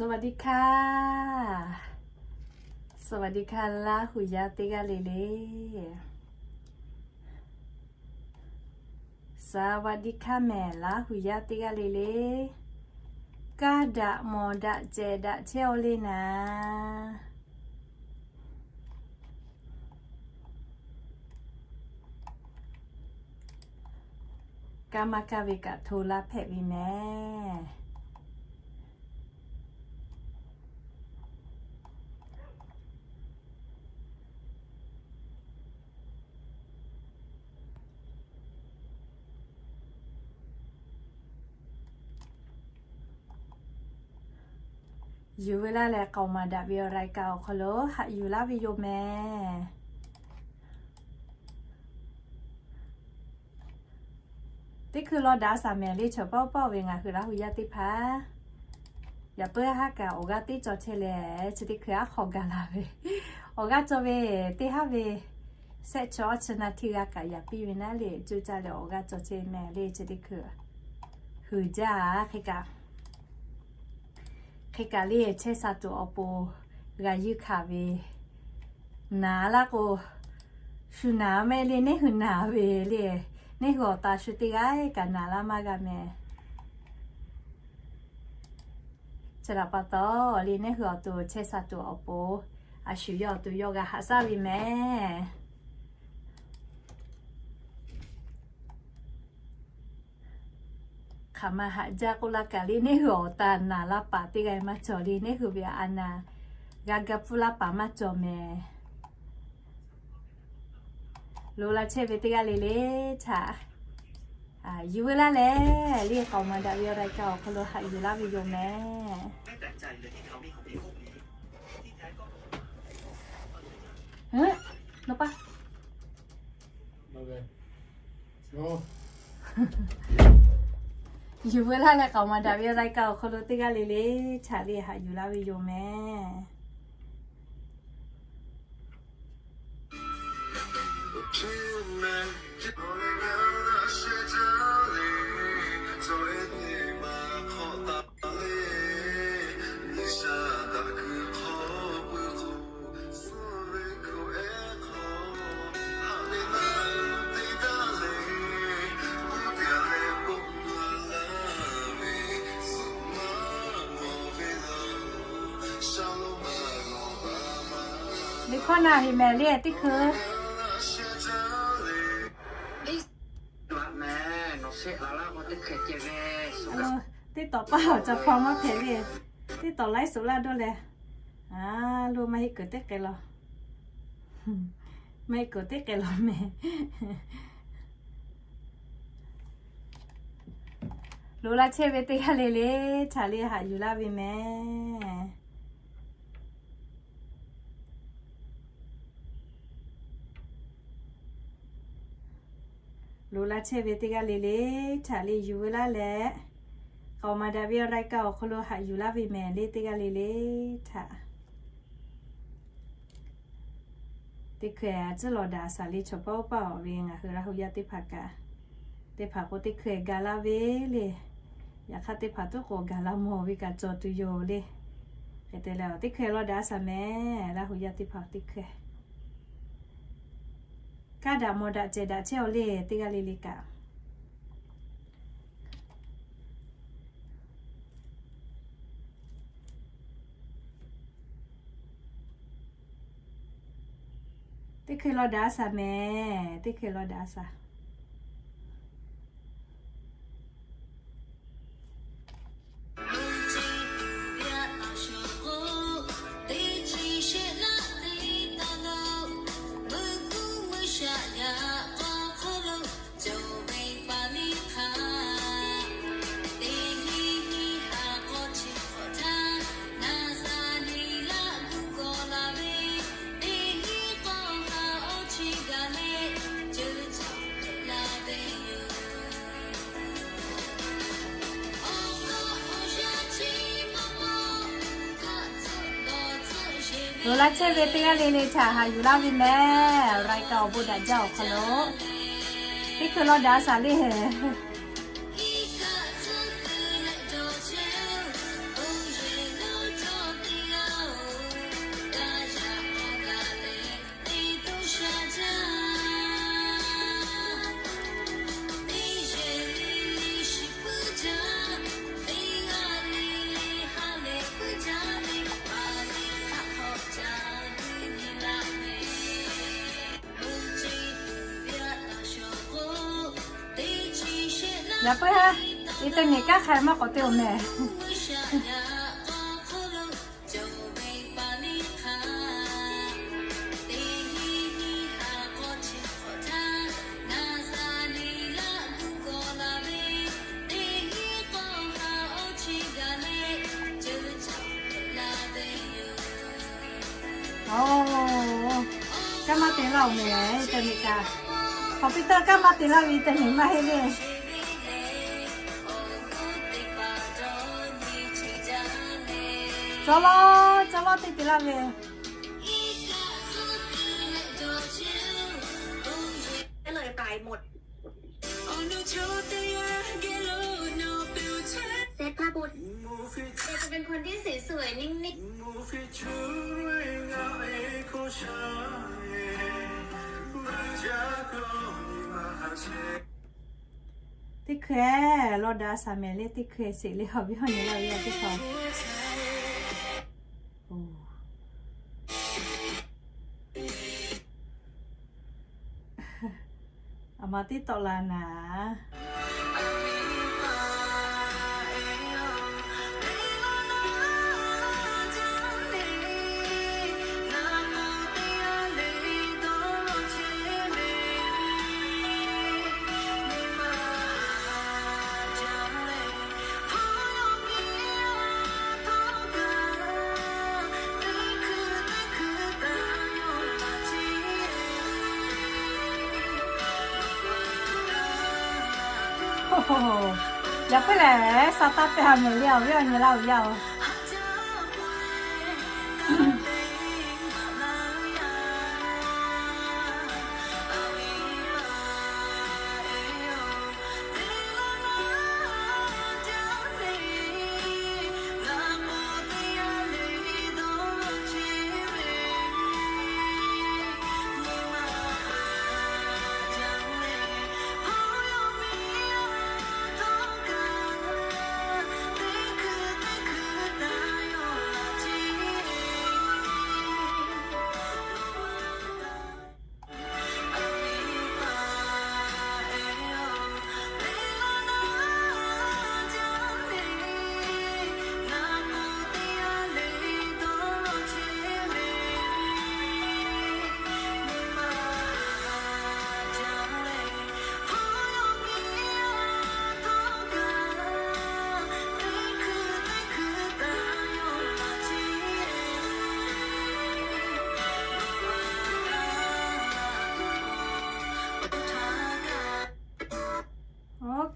สวัสดีค่ะ สวัสดีค่ะ Laˇ hu yaˇ teˇ g'aˇ le le. สวัสดีค่ะ mehˬ Laˇ hu yaˇ teˇ g'aˇ le le. Kaˇ daꞈ mawˬ daꞈ cehˬ daꞈ chehˇ-aw le naˍ. Kaˇ maˇ kaˇ ve kaꞈ hto laˇ hpehꞈ ve mehˬ. Yuˬ ve laˇ leh k'aoˍ maˍ daꞈ ve awˬ รายการ awˬ hk'aw lo haꞈ yuˬ laˇ ve yoˬ mehˬ. Teˇ hkui law daꞈ shaˍ mehˍ le, chaw paˆ paˆ ve ngaˬ hui Laˇ hu yaˇ teˇ hpaˍ yaꞈ puiˉ haˉ kaꞈ awˬ g'aˇ teˇ cawˬ chehˇ leh, chi teˇ hkui aˉ hk'aw gaˬ la ve, awˬ g'aˇ cawˬ ve teˇ haˉ ve shehˆ chi awˇ chi na hti g'a kaꞈ yaꞈ piˇ ve naˉ le, cuˇ caˇ leh awˬ g'aˇ cawˬ chehˇ mehˍ le. Chi teˇ hkui huiˍ jaˇ hk'e kaꞈ, hk'e kaꞈ le chehˇ sha tuˬ awˬ pon g'a yuˇ hkanˍ ve, naˍ laˇ k'o, shu naˍ mehˍ le, neˇ hui naˍ ve le, neˇ hui awˬ ta shu teˇ g'aˇ kaꞈ naˍ laˇ maˇ g'a mehˍ. Chi htaꞈ pa taw le, neˇ hui awˬ to chehˇ sha tuˬ awˬ pon a shu yawˇ awˬ to yawˇ g'a haꞈ shaˉ ve mehˍ. Hk'aˬ ma haꞈ jaˇ k'oˆ laˇ kaꞈ le, neˇ hui awˬ ta naˍ laˇ paˍ teˇ g'aˇ maˇ cawˬ le, neˇ hui ve a naˍ g'a ga pfuhˇ laˇ paˍ maˇ cawˬ mehˍ. Lo la chehˇ ve teˇ g'aˇ le le htaꞈ yuˬ veu laˇ leh, le k'aoˍ maˍ daꞈ ve awˬ รายการ awˬ hk'aw lo haꞈ yuˬ laˇ ve yoˬ mehˍ. Yuˬ veu laˇ leh k'aoˍ maˍ daꞈ ve awˬ รายการ awˬ hk'aw lo teˇ g'aˇ le le htaꞈ le haꞈ yuˬ laˇ ve yoˬ mehˍ. Liꞈ hkawˇ na heꞈ mehˍ le teˇ hkui. Teˇ tawˍ paˇ awˬ ca hpaw maˇ hpehꞈ le. Teˇ tawˍ laiˉ suhˍ laˇ dawˇ leh, a, lo maˇ heˆ kuiˬ teˇ k'ai law. Maˇ heˆ kuiˬ teˇ k'ai law mehˍ. Lo la chehˇ ve teˇ g'aˇ le le htaꞈ le haꞈ yuˬ laˇ ve mehˍ. Lo la chehˇ ve teˇ g'aˇ le le htaꞈ le yuˬ veu laˇ leh, k'aoˍ maˍ daꞈ ve awˬ รายการ awˬ hk'aw lo haꞈ yuˬ laˇ ve mehˍ le teˇ g'aˇ le le htaꞈ. Teˇ hkui tcuhˉ law daꞈ shaˍ le chaw paˆ paˆ ve ngaˬ hui Laˇ hu yaˇ teˇ hpaˍ kaꞈ, teˇ hpaˍ k'o teˇ hkui ga laˇ ve le. Yaꞈ hk'aˇ teˇ hpaˍ tuˉ k'o gaˬ la mawˬ ve kaꞈ cawˬ tuˬ yoˬ le. Hk'e te leh teˇ hkui law daꞈ shaˍ mehˍ Laˇ hu yaˇ teˇ hpaˍ teˇ hkui kaˇ daꞈ mawˬ daꞈ cehˬ daꞈ chehˇ-aw le teˇ g'aˇ le le kaꞈ. Teˇ hkui law daꞈ shaˍ mehˍ, teˇ hkui law daꞈ shaˍ. Lo laˇ chehˇ ve teˇ g'aˇ le le htaꞈ haꞈ yuˬ laˇ ve mehˍ. Awˬ รายการ awˬ bon daꞈ jaˇ awˬ hk'aw lo teˇ hkui law daꞈ shaˍ le. เ Yaꞈ puiˉ ha, internet kaˉ hk'a maˇ k'awꞈ te-oˬ mehˍ. Oˇ, kaˇ maˇ te laˇ-oˬ mehˍ, internet kaꞈ. Computer kaˇ maˇ te laˇ ve, internet maˇ heˆ le. Cawˇ lawˇ, cawˇ lawˇ teˇ te laˇ ve. Teˇ hkui-eˬ lawˇ daꞈ shaˍ mehˍ le, teˇ hkui-eˬ sheˍ le, awˬ viˉ awˬ nyi laˇ ve yaˇ teˇ hpaˍ. Aˬ ma teˇ tawˆ la naˍ. Yaꞈ puiˉ lehˬ, sa taˇ pehˇ ha mehˍ le, awˬ viˉ awˬ nyi laˇ-oˬ yaˇ-oˬ.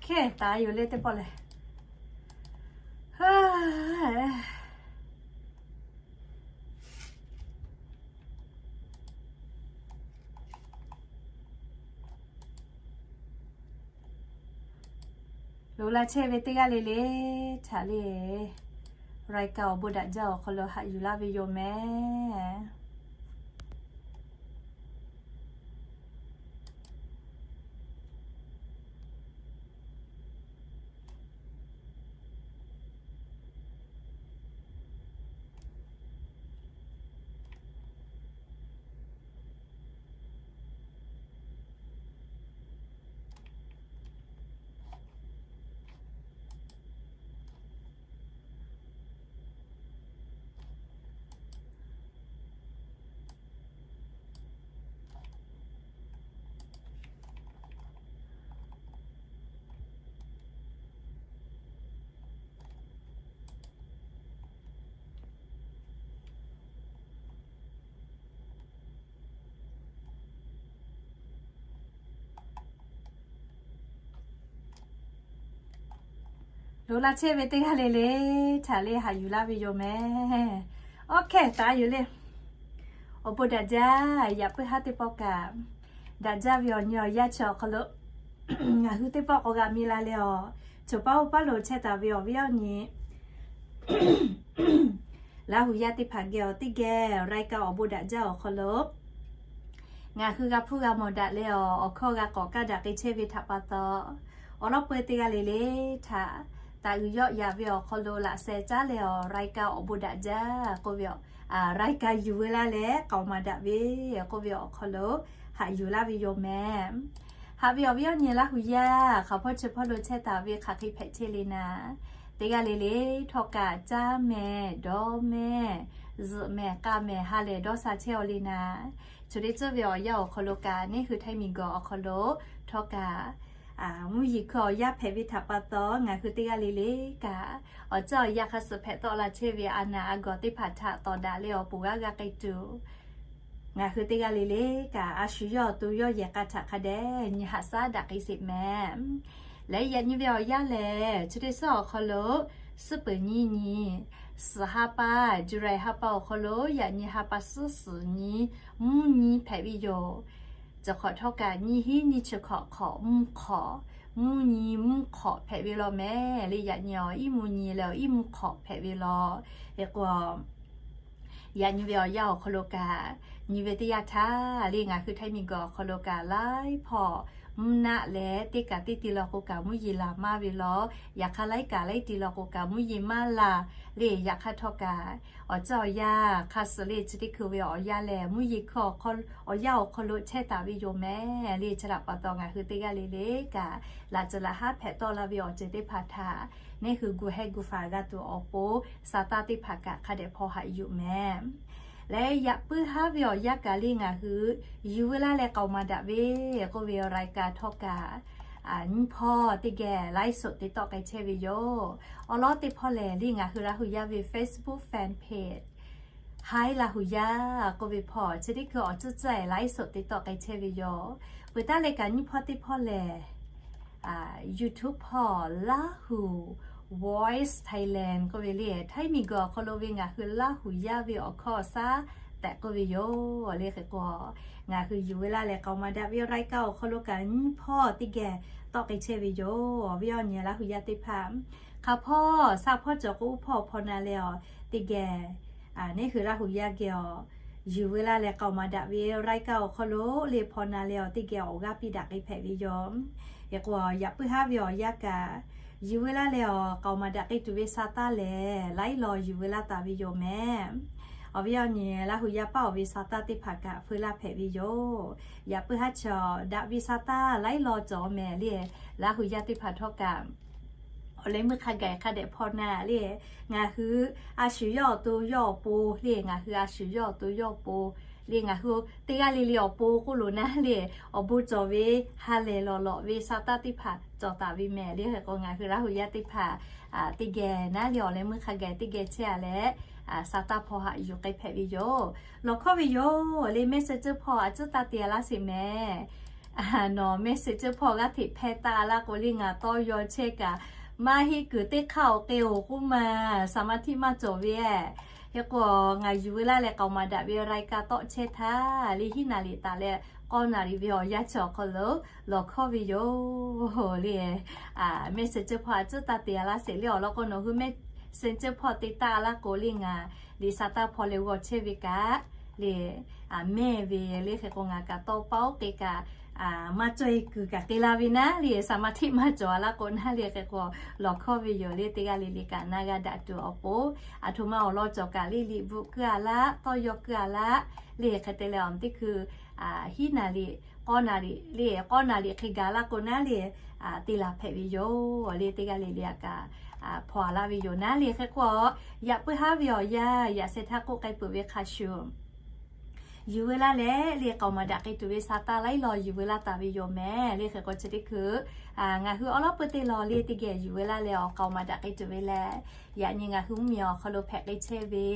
Okay, taˍ yoˬ le teˇ pawˆ lehˬ. Loꞈ la chehˇ ve teˇ g'aˇ le le htaꞈ le, รายการ awˬ bon daꞈ jaˇ awˬ hk'aw lo haꞈ yuˬ laˇ ve yoˬ mehˍ. Loꞈ la chehˇ ve teˇ g'aˇ le le htaꞈ le haꞈ yuˬ laˇ ve yoˬ mehˍ. Okay, taˍ yoˬ le. Awˬ bon daꞈ jaˇ, yaꞈ puiˉ haˉ teˇ pawˆ kaꞈ daꞈ jaˇ ve awˬ nyi awˬ yanˇ chi awˬ hk'aw lo ngaˬ hui teˇ pawˆ k'awꞈ g'a mi la leh awˬ, choˬ paˉ oˇ paˉ lo chehˇ taˍ ve awˬ viˉ awˬ nyi Laˇ huˍ yaˇ teˇ hpaˍ geh awˬ teˇ geh รายการ awˬ bon daꞈ jaˇ awˬ hk'aw lo ngaˬ hui g'a hpuˇ g'a mawˬ daꞈ leh awˬ, awˬ hkawˇ g'a k'awꞈ kaˇ daꞈ k'ai chehˇ ve htaꞈ pa taw, awˬ lawn peu-eˬ teˇ g'aˇ le le htaꞈ taꞈ uiˍ yawˆ yaꞈ ve awˬ hk'aw lo laꞈ sheh caˉ leh awˬ, รายการ awˬ bon daꞈ jaˇ k'oˆ ve awˬ, รายการ yuˬ veu laˇ leh k'aoˍ maˍ daꞈ ve k'oˆ ve awˬ hk'aw lo haꞈ yuˬ laˇ ve yoˬ mehˍ. Haꞈ ve awˬ viˉ awˬ nyi Laˇ hu yaˇ, hk'aˬ hpawˇ chi hpawˇ lo chehˇ taˍ ve hk'aˬ hk'e hpehꞈ chehˇ le naˍ, teˇ g'aˇ le le htawˇ kaꞈ caˇ mehˍ, dawˇ mehˍ, zuhꞈ mehˍ, k'a mehˍ, ha lehˬ dawˇ sha chehˇ aw le naˍ. Chi teˇ ceuˬ ve awˬ yanˇ awˬ hk'aw lo kaꞈ, neˇ hui htaiˇ miˬguiˬ awˬ hk'aw lo htawˇ kaꞈ mvuhˇ yeˬ hkui awˬ yanˇ hpehꞈ ve htaꞈ pa taw, ngaˬ hui teˇ g'aˇ le le kaꞈ, awˬ ceuˬ awˬ yanˇ hk'a suhˍ hpehꞈ tawˆ la chehˇ ve a naˍ a gawˬ teˇ hpaˍ htaꞈ tawˍ daꞈ leh awˬ pon g'a g'a k'ai tuˬ, ngaˬ hui teˇ g'aˇ le le kaꞈ, a shu yawˇ awˬ to yawˇ yehˬ k'a htaꞈ hk'a dehꞈ nyi haꞈ shaˉ daꞈ k'ai sheˍ mehˍ. Leh yaꞈ nyi ve awˬ yanˇ lehˬ, chi teˇ suhˉ awˬ hk'aw lo suhˉ peuˍ nyiˇ nyi, suhˍ ha pa, July ha pa awˬ hk'aw lo yaꞈ nyi ha pa suhˉ suhˍ nyi, mvuhˇ nyi hpehꞈ ve yoˬ. Chi hk'awꞈ htawˇ kaꞈ nyiˇ hinˉ nyiˇ chi hk'awꞈ hk'awꞈ mvuhˇ hk'awꞈ, mvuhˇ nyi mvuhˇ hk'awꞈ hpehꞈ ve law mehˍ le. Yaꞈ nyi awˬ iˉ mvuhˇ nyi leh awˬ iˉ mvuhˇ hk'awꞈ hpehꞈ ve law. Hk'e k'o, yaꞈ nyi ve awˬ yanˇ awˬ hk'aw lo kaꞈ, nyi ve teˇ yanˇ htaˇ le ngaˬ hui htaiˇ miˬguiˬ awˬ hk'aw lo kaꞈ laiˉ hpawˇ mvuhˇ naˆ leh teˇ kaꞈ teˇ ti law k'o kaꞈ mvuhˇ yeˬ laˬ maˇ ve law. Yaꞈ hk'aˇ laiˉ kaꞈ laiˉ ti law k'o kaꞈ mvuhˇ yeˬ maˇ laˬ le. Yaꞈ hk'aˇ htawˇ kaꞈ awˬ ceuˬ awˬ yanˇ hk'a suhˍ le chi teˇ hkui ve awˬ yanˇ lehˬ mvuhˇ yeˬ hkui awˬ yanˇ awˬ hk'aw lo chehˇ taˍ ve yoˬ mehˍ le. Chi htaꞈ pa taw ngaˬ hui teˇ g'aˇ le le kaꞈ, laꞈ cuhˬ laꞈ haˉ hpehꞈ tawˆ la ve awˬ ceuˬ teˇ hpaˍ htaꞈ neˇ hui gu hehˇ gu faˍ g'a tuˬ awˬ pon, sa taˇ teˇ hpaˍ kaꞈ hk'a dehꞈ hpaw haꞈ yuˬ mehˍ. Leh yaꞈ puiˉ haˉ ve awˬ yanˇ kaꞈ le ngaˬ hui yuˬ ve laˇ leh k'aoˍ maˍ daꞈ ve k'oˆ ve awˬ รายการ htawˇ kaꞈ, nyiˇ hpawˇ teˇ geh ไลฟ์สด te tawˆ k'ai chehˇ ve yoˬ. Awˬ lawn teˇ hpawˇ lehˬ le ngaˬ hui Laˇ hu yaˇ ve Facebook fan page Hi Laˇ hu yaˇ k'oˆ ve hpawˇ chi teˇ hkui awˬ ceuˬ ceuˬ ไลฟ์สด te tawˆ k'ai chehˇ ve yoˬ. Peuˬ taˉ leh kaꞈ nyiˇ hpawˇ teˇ hpawˇ lehˬ YouTube hpawˇ Laˇ hu Voice Thailand k'oˆ ve le, htaiˇ miˬguiˬ awˬ hk'aw lo ve ngaˬ hui Laˇ hu yaˇ ve awˬ hkawˇ awˬ shaˉ tehꞈ k'oˆ ve yoˬ le. Hk'e k'o, ngaˬ hui yuˬ ve laˇ leh k'aoˍ maˍ daꞈ ve รายการ awˬ hk'aw lo kaꞈ nyiˇ hpawˇ teˇ geh tawˆ k'ai chehˇ ve yoˬ. Awˬ viˉ awˬ nyi Laˇ hu yaˇ teˇ hpaˍ, hk'a hpawˇ sa hpawˇ cawˬ k'o uˉ hpawˇ hpaw na leh awˬ teˇ geh neˇ hui Laˇ hu yaˇ geh awˬ yuˬ ve laˇ leh k'aoˍ maˍ daꞈ ve รายการ awˬ hk'aw lo le hpaw na leh awˬ teˇ geh awˬ g'aˇ piˇ daꞈ k'ai hpehꞈ ve yoˬ. Hk'e k'o, yaꞈ puiˉ haˉ ve awˬ yanˇ kaꞈ yuˬ ve laˇ leh awˬ k'aoˍ maˍ daꞈ k'ai tuˬ ve sa taˇ lehˬ laiˉ law yuˬ ve laˇ taˍ ve yoˬ mehˍ. Awˬ viˉ awˬ nyi Laˇ hu yaˇ paˉ awˬ ve sa taˇ teˇ hpaˍ kaꞈ feu laˇ hpehꞈ ve yoˬ. Yaꞈ puiˉ haˉ chaw daꞈ ve sa taˇ laiˉ law cawˬ mehˍ le. Laˇ hu yaˇ teˇ hpaˍ htawˇ kaꞈ awˬ leh meuˇ hk'a gaˬ hk'a dehꞈ hpaw na le. Ngaˬ hui a shu yawˇ awˬ to yawˇ awˬ pon le, ngaˬ hui a shu yawˇ awˬ to yawˇ awˬ pon le, ngaˬ hui teˇ g'aˇ le le awˬ pon k'oˆ loˬ naˉ le, awˬ bon cawˬ ve ha lehˬ lawˬ lawꞈ ve sa taˇ teˇ hpaˍ cawˬ taˍ ve mehˍ le. Hk'e k'o ngaˬ hui Laˇ hu yaˇ teˇ hpaˍ teˇ geh naˉ le awˬ leh meuˇ hk'a gaˬ teˇ geh chehˇ a leh sa taˇ hpaw haꞈ yuˬ k'ai hpehꞈ ve yoˬ. Lawˬ hkawˇ ve yoˬ le, Messenger hpawˇ a cuˉ taˇ te a laˇ sheˍ mehˍ. Nawˬ Messenger hpawˇ g'aˇ hteꞈ hpehˇ taˇ laˇ k'o le ngaˬ tawˇ yaw chehˇ kaꞈ maˇ heˆ kuiˬ teˇ hk'aˇ awˬ k'e oˬ k'oˆ ma, สมาธิ maˇ cawˬ ve. Hk'e k'o, ngaˬ yuˬ ve laˇ leh k'aoˍ maˍ daꞈ ve รายการ tawˆ chehˇ htaˇ le hiˉ naˍ riˍ taˍ leh k'awˇ naˍ riˍ ve awˬ yanˇ chi awˬ hk'aw lo lawˬ hkawˇ ve yoˬ le. Messenger hpawˇ a cuˉ taˇ te a laˇ sheˍ le. Awˬ lawn k'o nawˬ hui Messenger hpawˇ te taˇ laˇ k'o le ngaˬ liꞈ sa taˇ hpaw leh g'aw chehˇ ve kaꞈ le mehˇ ve le. Hk'e k'o ngaˬ kaꞈ tawˇ paˉ oˉ k'e kaꞈ maˇ cawˬ e kuiˬ kaꞈ k'e la ve naˉ le, สมาธิ maˇ cawˬ a laˇ k'o naˉ le. Hk'e k'o lawˬ hkawˇ ve yoˬ le, teˇ g'aˇ le le kaꞈ na g'a daꞈ tuˬ awˬ pon, aˬ htoꞈ ma awˬ lawn cawˬ kaꞈ le liꞈ bvuhꞈ keu a laˇ, tawˇ yaw keu a laˇ le. Hk'e te leh awˬ teˇ hkui hiˉ naˍ riˍ k'awˇ naˍ riˍ le, k'awˇ naˍ riˍ hk'e gaˬ laˇ k'o naˉ le te laˬ hpehꞈ ve yoˬ le. Teˇ g'aˇ le le a kaꞈ hpaw a laˇ ve yoˬ naˉ le. Hk'e k'o, yaꞈ puiˉ haˉ ve awˬ yanˇ yaꞈ sheh htaˇ k'oˆ k'ai peuˬ ve hk'a shuˍ yuˬ ve laˇ leh le k'aoˍ maˍ daꞈ k'ai tuˬ ve sa taˇ laiˉ law yuˬ ve laˇ taˍ ve yoˬ mehˍ le. Hk'e k'o chi teˇ hkui ngaˬ hui awˉ lawˉ peu teˇ law le teˇ geh yuˬ ve laˇ leh awˬ k'aoˍ maˍ daꞈ k'ai tuˬ ve leh, yaꞈ nyi ngaˬ hui mvuhˇmiˬ awˬ hk'aw lo hpehꞈ k'ai chehˇ ve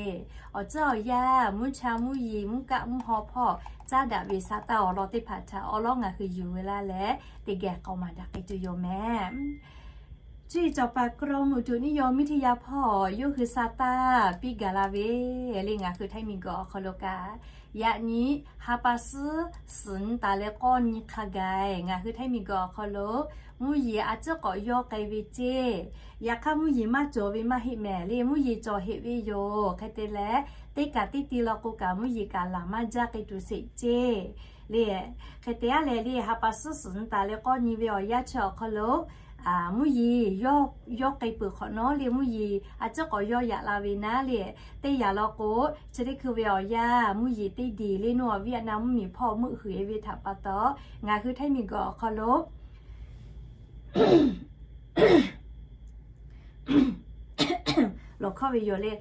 awˬ ceuˬ awˬ yanˇ mvuhˇ cha mvuhˇ yeˬ mvuhˇ kaˆ mvuhˇ haw hpawˇ caˉ daꞈ ve sa taˇ awˬ lawn teˇ hpaˍ htaꞈ awˉ lawˉ ngaˬ hui yuˬ ve laˇ leh teˇ geh k'aoˍ maˍ daꞈ k'ai tuˬ yoˬ mehˍ. Cuˇ yiˍ cawˬ paˍ กรมอุตุนิยมวิทยา hpawˇ yawˇ hui sa taˇ piˇ gaˬ la ve le. Ngaˬ hui Htaiˇ miˬguiˬ awˬ hk'aw lo kaꞈ yaꞈ nyi ha pa suhˉ suhˍ nyi taˍ leh k'awˇ nyi hk'a gaˬ ngaˬ hui Htaiˇ miˬguiˬ awˬ hk'aw lo mvuhˇ yeˬ a ciˉ k'awꞈ yawˇ k'ai ve ceˇ. Yaꞈ hk'aˇ mvuhˇ yeˬ maˇ cawˬ ve maˇ heˆ mehˍ le, mvuhˇ yeˬ cawˬ heꞈ ve yoˬ. Hk'e te leh teˇ kaꞈ teˇ ti law k'o kaꞈ mvuhˇ yeˬ kaꞈ laˬ maˇ jaˇ k'ai tuˬ sheˍ ceˇ le. Hk'e te a leh le ha pa suhˉ suhˍ nyi taˍ leh k'awˇ nyi ve awˬ yanˇ chi awˬ hk'aw lo Mvuhˇ yeˬ yawˇ k'ai peuˬ hk'awꞈ nawˉ le, mvuhˇ yeˬ a ciˉ k'awꞈ yawˇ yaꞈ la ve naˉ le, teˇ yanˇ law k'o, chi teˇ hkui ve awˬ yanˇ mvuhˇ yeˬ teˇ diˬ le naw Vietnam mvuhˇ miˬ hpawˇ meuˆ huiˍ e ve htaꞈ pa taw, ngaˬ hui Htaiˇ miˬ guiˬ awˬ hk'aw lo lawˬ hkawˇ ve yoˬ le.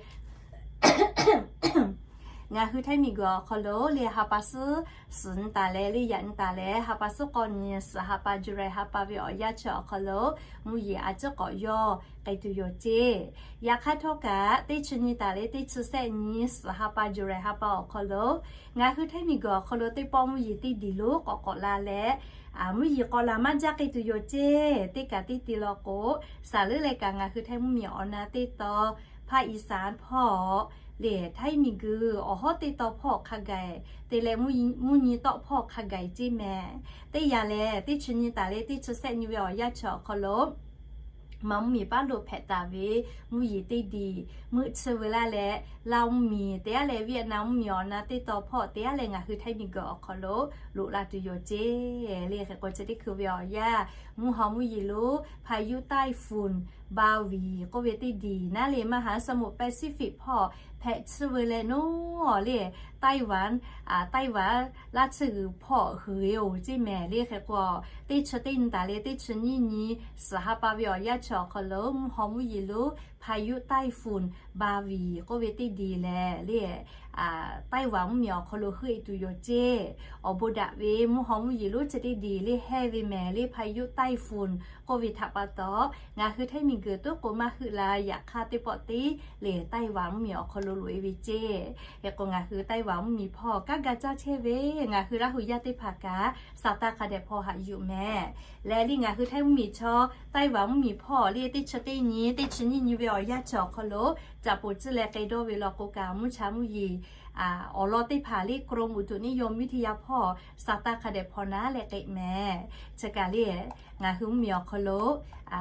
Ngaˬ hui Htaiˇ miˬ guiˬ awˬ hk'aw lo le ha pa suhˉ suhˍ nyi taˍ leh le yaꞈ nyi taˍ leh, ha pa suhˉ k'awˇ nyi suhˍ ha pa July ha pa ve awˬ yanˇ chi awˬ hk'aw lo mvuhˇ yeˬ a ciˉ k'awꞈ yawˇ k'ai tuˬ yoˬ ceˇ. Yaꞈ hk'aˇ htawˇ kaꞈ, teˇ chi nyi taˍ leh teˇ chi sehˆ nyi suhˍ ha pa July ha pa awˬ hk'aw lo ngaˬ hui Htaiˇ miˬ guiˬ awˬ hk'aw lo teˇ pawˆ mvuhˇ yeˬ teˇ diˬ lonˉ k'awꞈ k'awꞈ la leh, mvuhˇ yeˬ k'awꞈ laˬ maˇ jaˇ k'ai tuˬ yoˬ ceˇ. Teˇ kaꞈ teˇ te law k'o, saˍ leuˉ leh kaꞈ ngaˬ hui Htaiˇ mvuhˇ miˬ awˬ na teˇ taw ภาคอีสาน hpawˇ le Htaiˇ miˬ guiˬ awˬ hawˉ teˇ taw hpawˇ hk'a gaˬ te leh mvuhˇ nyi tawˆ hpawˇ hk'a gaˬ ceˇ mehˍ. Teˇ yanˇ lehˬ, teˇ chi nyi taˍ leh teˇ chi sehˆ nyi ve awˬ yanˇ chi awˬ hk'aw lo, Manˇ mvuhˇ miˬ paˉ lo hpehꞈ taˍ ve mvuhˇ yeˬ teˇ diˬ meuˆ chi ve laˇ leh, Laˇ mvuhˇ miˬ teˇ g'aˇ leh Vietnam mvuhˇ miˬ awˬ na teˇ taw hpawˇ teˇ g'aˇ leh ngaˬ hui Htaiˇ miˬ guiˬ awˬ hk'aw lo loꞈ la tuˬ yoˬ ceˇ. Le hk'e k'o, chi teˇ hkui ve awˬ yanˇ mvuhˇ haw mvuhˇ yeˬ lonˉ พายุไต้ฝุ่น บาวี k'oˆ ve teˇ diˬ naˉ le, มหาสมุทรแปซิฟิก hpawˇ hpehꞈ chi ve leh nawˉ le, Taiwan, Taiwan laˇ chi g'uiˬ hpawˇ huiˍ e oˬ ceˇ mehˍ. Le hk'e k'o, teˇ chi teˇ nyi taˍ leh teˇ chi nyiˇ nyi suhˍ ha pa ve awˬ yanˇ chi awˬ hk'aw lo mvuhˇ haw mvuhˇ yeˬ lonˉ พายุไต้ฝุ่น บาวี k'oˆ ve teˇ diˬ lehˬ le, Taiwan mvuhˇ miˬ awˬ hk'aw lo heuˆ e tuˬ yoˬ ceˇ. Awˬ bon daꞈ ve mvuhˇ haw mvuhˇ yeˬ lonˉ chi teˇ diˬ le hehˇ ve mehˍ le, พายุไต้ฝุ่น k'oˆ ve htaꞈ pa taw, ngaˬ hui Htaiˇ miˬ guiˬ toˉ k'o maˇ heuˆ la. Yaꞈ hk'aˇ teˇ pawˆ teˇ le Taiwan mvuhˇ miˬ awˬ hk'aw lo loꞈ e ve ceˇ. Hk'e k'o, ngaˬ hui Taiwan mvuhˇ miˬ hpawˇ kanˉ ga caˇ chehˇ ve, ngaˬ hui Laˇ huˍ yaˇ teˇ hpaˍ kaꞈ saˍ taˇ hk'a dehꞈ hpaw haꞈ yuˬ mehˍ. Lehˬ le ngaˬ hui Htaiˇ mvuhˇ miˬ chaw Taiwan mvuhˇ miˬ hpawˇ le teˇ chi teˇ nyi teˇ chi nyiˇ nyi ve awˬ yanˇ chi awˬ hk'aw lo caꞈ poˍ ciˇ leh k'ai dawˇ ve law k'o kaꞈ, mvuhˇ cha mvuhˇ yeˬ awˬ lawn teˇ hpaˍ le กรมอุตุนิยมวิทยา hpawˇ saˍ taˇ hk'a dehꞈ hpaw naˉ leh k'ai mehˍ. Chi kaꞈ le ngaˬ hui mvuhˇ miˬ awˬ hk'aw lo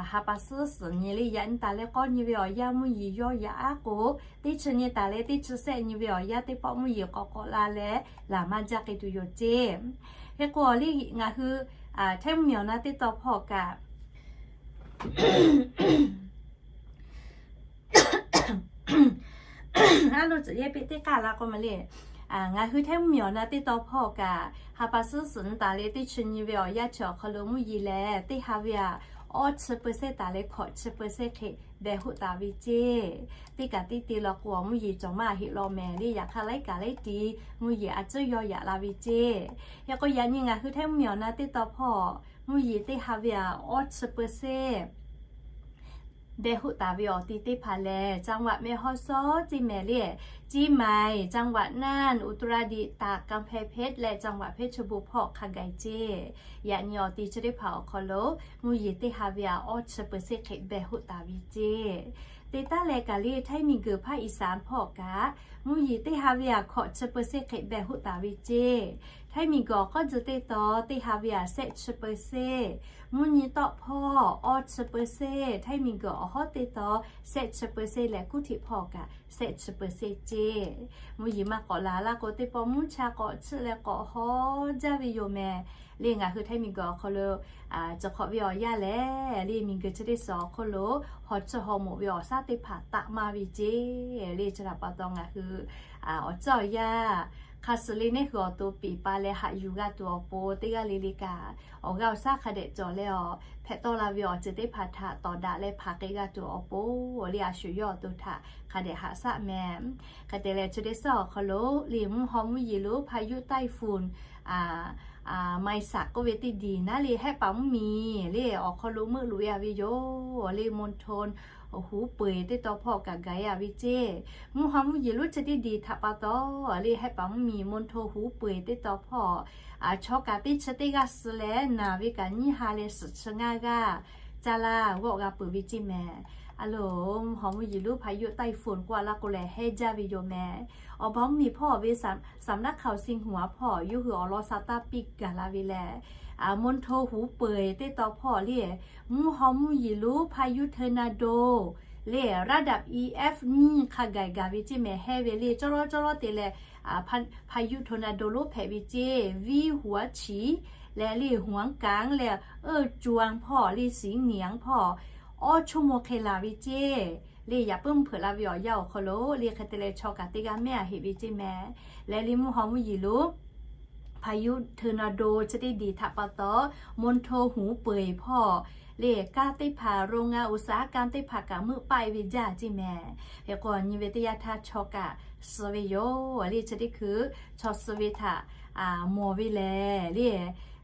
ha pa suhˉ suhˍ nyi le yaꞈ nyi taˍ leh k'awˇ nyi ve awˬ yanˇ mvuhˇ yeˬ yawˇ yaꞈ aˉ k'o, teˇ chi nyi taˍ leh teˇ chi sehˆ nyi ve awˬ yanˇ teˇ pawˆ mvuhˇ yeˬ k'awꞈ k'awꞈ la leh laˬ maˇ jaˇ k'ai tuˬ yoˬ ceˇ. Hk'e k'o, awˬ le ngaˬ hui Htaiˇ mvuhˇ miˬ awˬ na teˇ taw hpawˇ kaꞈ a lo tcuh yehˇ piˇ teˇ k'aˇ la k'o ma le. Ngaˬ hui Htaiˇ mvuhˇ miˬ awˬ na teˇ taw hpawˇ kaꞈ, ha pa suhˉ suhˍ nyi taˍ leh teˇ chi nyi ve awˬ yanˇ chi awˬ hk'aw lo mvuhˇ yeˬ lehˬ, teˇ ha ve aꞈ awˇ chi เปอร์เซ็นต์ taˍ leh hkawꞈ chi เปอร์เซ็นต์ hk'e behˬ hoˆ taˍ ve ceˇ. Teˇ kaꞈ teˇ te law k'o, mvuhˇ yeˬ cawˬ maˇ heˆ law mehˍ le. Yaꞈ hk'aˇ laiˉ kaꞈ laiˉ ti mvuhˇ yeˬ a ciˉ yawˇ yaꞈ la ve ceˇ. Hk'e k'o, yaꞈ nyi ngaˬ hui Htaiˇ mvuhˇ miˬ awˬ na teˇ taw hpawˇ mvuhˇ yeˬ teˇ ha ve aꞈ awˇ chi เปอร์เซ็นต์ behˬ hoˆ taˍ ve awˬ ti teˇ hpaˍ lehˬ, จังหวัดแม่ฮ่องสอน ceˇ mehˍ le, เชียงใหม่ จังหวัดน่าน อุตรดิตถ์ ตาก กำแพงเพชร และ จังหวัดเพชรบูรณ์ hpawˇ hk'a gaˬ ceˇ. Yaꞈ nyi awˬ ti chi teˇ hpaˍ awˬ hk'aw lo mvuhˇ yeˬ teˇ ha ve aꞈ awˇ chi เปอร์เซ็นต์ hk'e behˬ hoˆ taˍ ve ceˇ. Teˇ taˉ leh kaꞈ le Htaiˇ miˬ guiˬ ภาคอีสาน hpawˇ kaꞈ, mvuhˇ yeˬ teˇ ha ve aꞈ hkawꞈ chi เปอร์เซ็นต์ hk'e behˬ hoˆ taˍ ve ceˇ. Htaiˇ miˬ guiˬ awˬ k'awˇ tcuh teˇ taw teˇ ha ve aꞈ shehˆ chi เปอร์เซ็นต์, mvuhˇ nyi tawˆ hpawˇ awˇ chi เปอร์เซ็นต์, Htaiˇ miˬ guiˬ awˬ hawˉ teˇ taw shehˆ chi เปอร์เซ็นต์ leh kuˇ htiꞈ hpawˇ kaꞈ shehˆ chi เปอร์เซ็นต์ ceˇ. Mvuhˇ yeˬ maˇ k'awꞈ laˬ laˇ k'o, teˇ pawˆ mvuhˇ cha k'awꞈ chiˆ leh k'awꞈ haw jaˇ ve yoˬ mehˍ. Le ngaˬ hui Htaiˇ miˬ guiˬ awˬ hk'aw lo chi hk'awꞈ ve awˬ yanˇ lehˬ, le miˬ guiˬ chi teˇ suhˍ awˬ hk'aw lo haw chiˇ haw moˍ ve awˬ shaˉ teˇ hpaˍ taˆ maˇ ve ceˇ. Le chi htaꞈ pa taw ngaˬ hui awˬ ceuˬ awˬ yanˇ hk'a suhˍ le neˇ hui awˬ to piˍ pa leh haꞈ yuˬ g'a tuˬ awˬ pon, teˇ g'aˇ le le kaꞈ awˬ g'aˇ awˬ shaˉ hk'a dehꞈ cawˬ leh, awˬ hpehꞈ tawˆ la ve awˬ ceuˬ teˇ hpaˍ htaꞈ tawˍ daꞈ leh hpanˍ k'ai g'a tuˬ awˬ pon, le a shu yawˇ awˬ to htaꞈ hk'a dehꞈ haꞈ shaˆ mehˍ. Hk'e te leh chi teˇ suhˍ awˬ hk'aw lo le mvuhˇ haw mvuhˇ yeˬ lonˉ พายุไต้ฝุ่น Maisa k'oˆ ve teˇ diˬ naˉ le hehˆ paˍ mvuhˇ miˬ le awˬ hk'aw lo meuˆ loꞈ e a ve yoˬ. Le มณฑลหูเป่ย teˇ taw hpawˇ kaꞈ gaˬ e a ve ceˇ. Mvuhˇ haw mvuhˇ yeˬ lonˉ chi teˇ diˬ htaꞈ pa taw, le hehˆ paˍ mvuhˇ miˬ มณฑลหูเป่ย teˇ taw hpawˇ chaw kaꞈ teˇ chi teˇ g'aˇ suh leh naˬ ve kaꞈ nyiˇ ha leh suhˍ chi ngaˇ g'aˇ caˇ laˇ g'awˆ g'a peuˬ ve ceˇ mehˍ. A loˬ, mvuhˇ haw mvuhˇ yeˬ lonˉ พายุไต้ฝุ่น k'oˆ a laˇ k'o lehˬ, hehˉ jaˇ ve yoˬ mehˍ. Awˬ baˬ mvuhˇ miˬ hpawˇ ve สำนักข่าว Xinhua hpawˇ yawˇ hui awˬ lawn sa taˇ piˇ gaˬ la ve lehˬ, มณฑลหูเป่ย teˇ taw hpawˇ le mvuhˇ haw mvuhˇ yeˬ lonˉ พายุทอร์นาโด le ระดับ EF nyiˇ hk'a gaˬ gaˬ ve ceˇ mehˍ. Hehˉ ve le cawˇ lawˉ cawˇ lawˉ te leh พายุทอร์นาโด lonˉ hpehꞈ ve ceˇ. Viˇ huaˉ chiˍ leh le หัวกลาง leh เออ จวน hpawˇ le สิงเหนียง hpawˇ awˇ ชั่วโมง hk'e laˬ ve ceˇ. Le yaꞈ puiˉ mvuhˇ hpeuꞈ la ve awˬ yanˇ awˬ hk'aw lo le hk'e te leh chaw kaꞈ teˇ g'aˇ mehˉ a heꞈ ve ceˇ mehˍ. Leh le mvuhˇ haw mvuhˇ yeˬ lo พายุทอร์นาโด chi teˇ diˬ htaꞈ pa taw, มณฑลหูเป่ย hpawˇ le kanˇ teˇ hpaˍ โรงงานอุตสาหกรรม teˇ hpaˍ kaꞈ meuˆ paˆ e ve jaˇ ceˇ mehˍ. Hk'e k'o nyi ve teˇ yanˇ htaˇ chaw kaꞈ suh ve yoˬ le. Chi teˇ hkui chaw suh ve htaꞈ mawˬ ve lehˬ le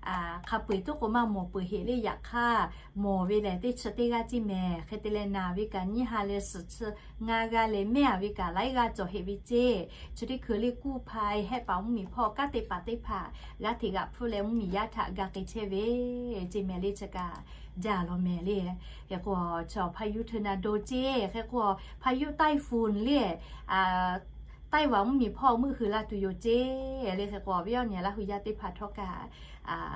hk'a peu eˬ tuˉ k'o maˇ mawˬ peuˬ heꞈ le. Yaꞈ hk'aˇ mawˬ ve lehˬ teˇ chi teˇ g'aˇ ceˇ mehˍ. Hk'e te leh naˬ ve kaꞈ nyiˇ ha leh suhˍ chi ngaˇ g'aˇ leh mehˉ a ve kaꞈ laiˉ g'aˇ cawˬ heꞈ ve ceˇ. Chi teˇ hkui le กู้ภัย hehˆ paˍ mvuhˇmiˬ hpawˇ kanˉ te paˍ teˇ hpaˍ g'aˇ hteꞈ g'aꞈ hpfuhˇ leh mvuhˇmiˬ yaˇ htaꞈ ga k'ai chehˇ ve ceˇ mehˍ le. Chi kaꞈ jaˇ law mehˍ le. Hk'e k'o chaw พายุทอร์นาโด ceˇ. Hk'e k'o พายุไต้ฝุ่น le Taiwan mvuhˇmiˬ hpawˇ meuˆ hui la tuˬ yoˬ ceˇ. Le hk'e k'o awˬ viˉ awˬ nyi Laˇ hu yaˇ teˇ hpaˍ htawˇ kaꞈ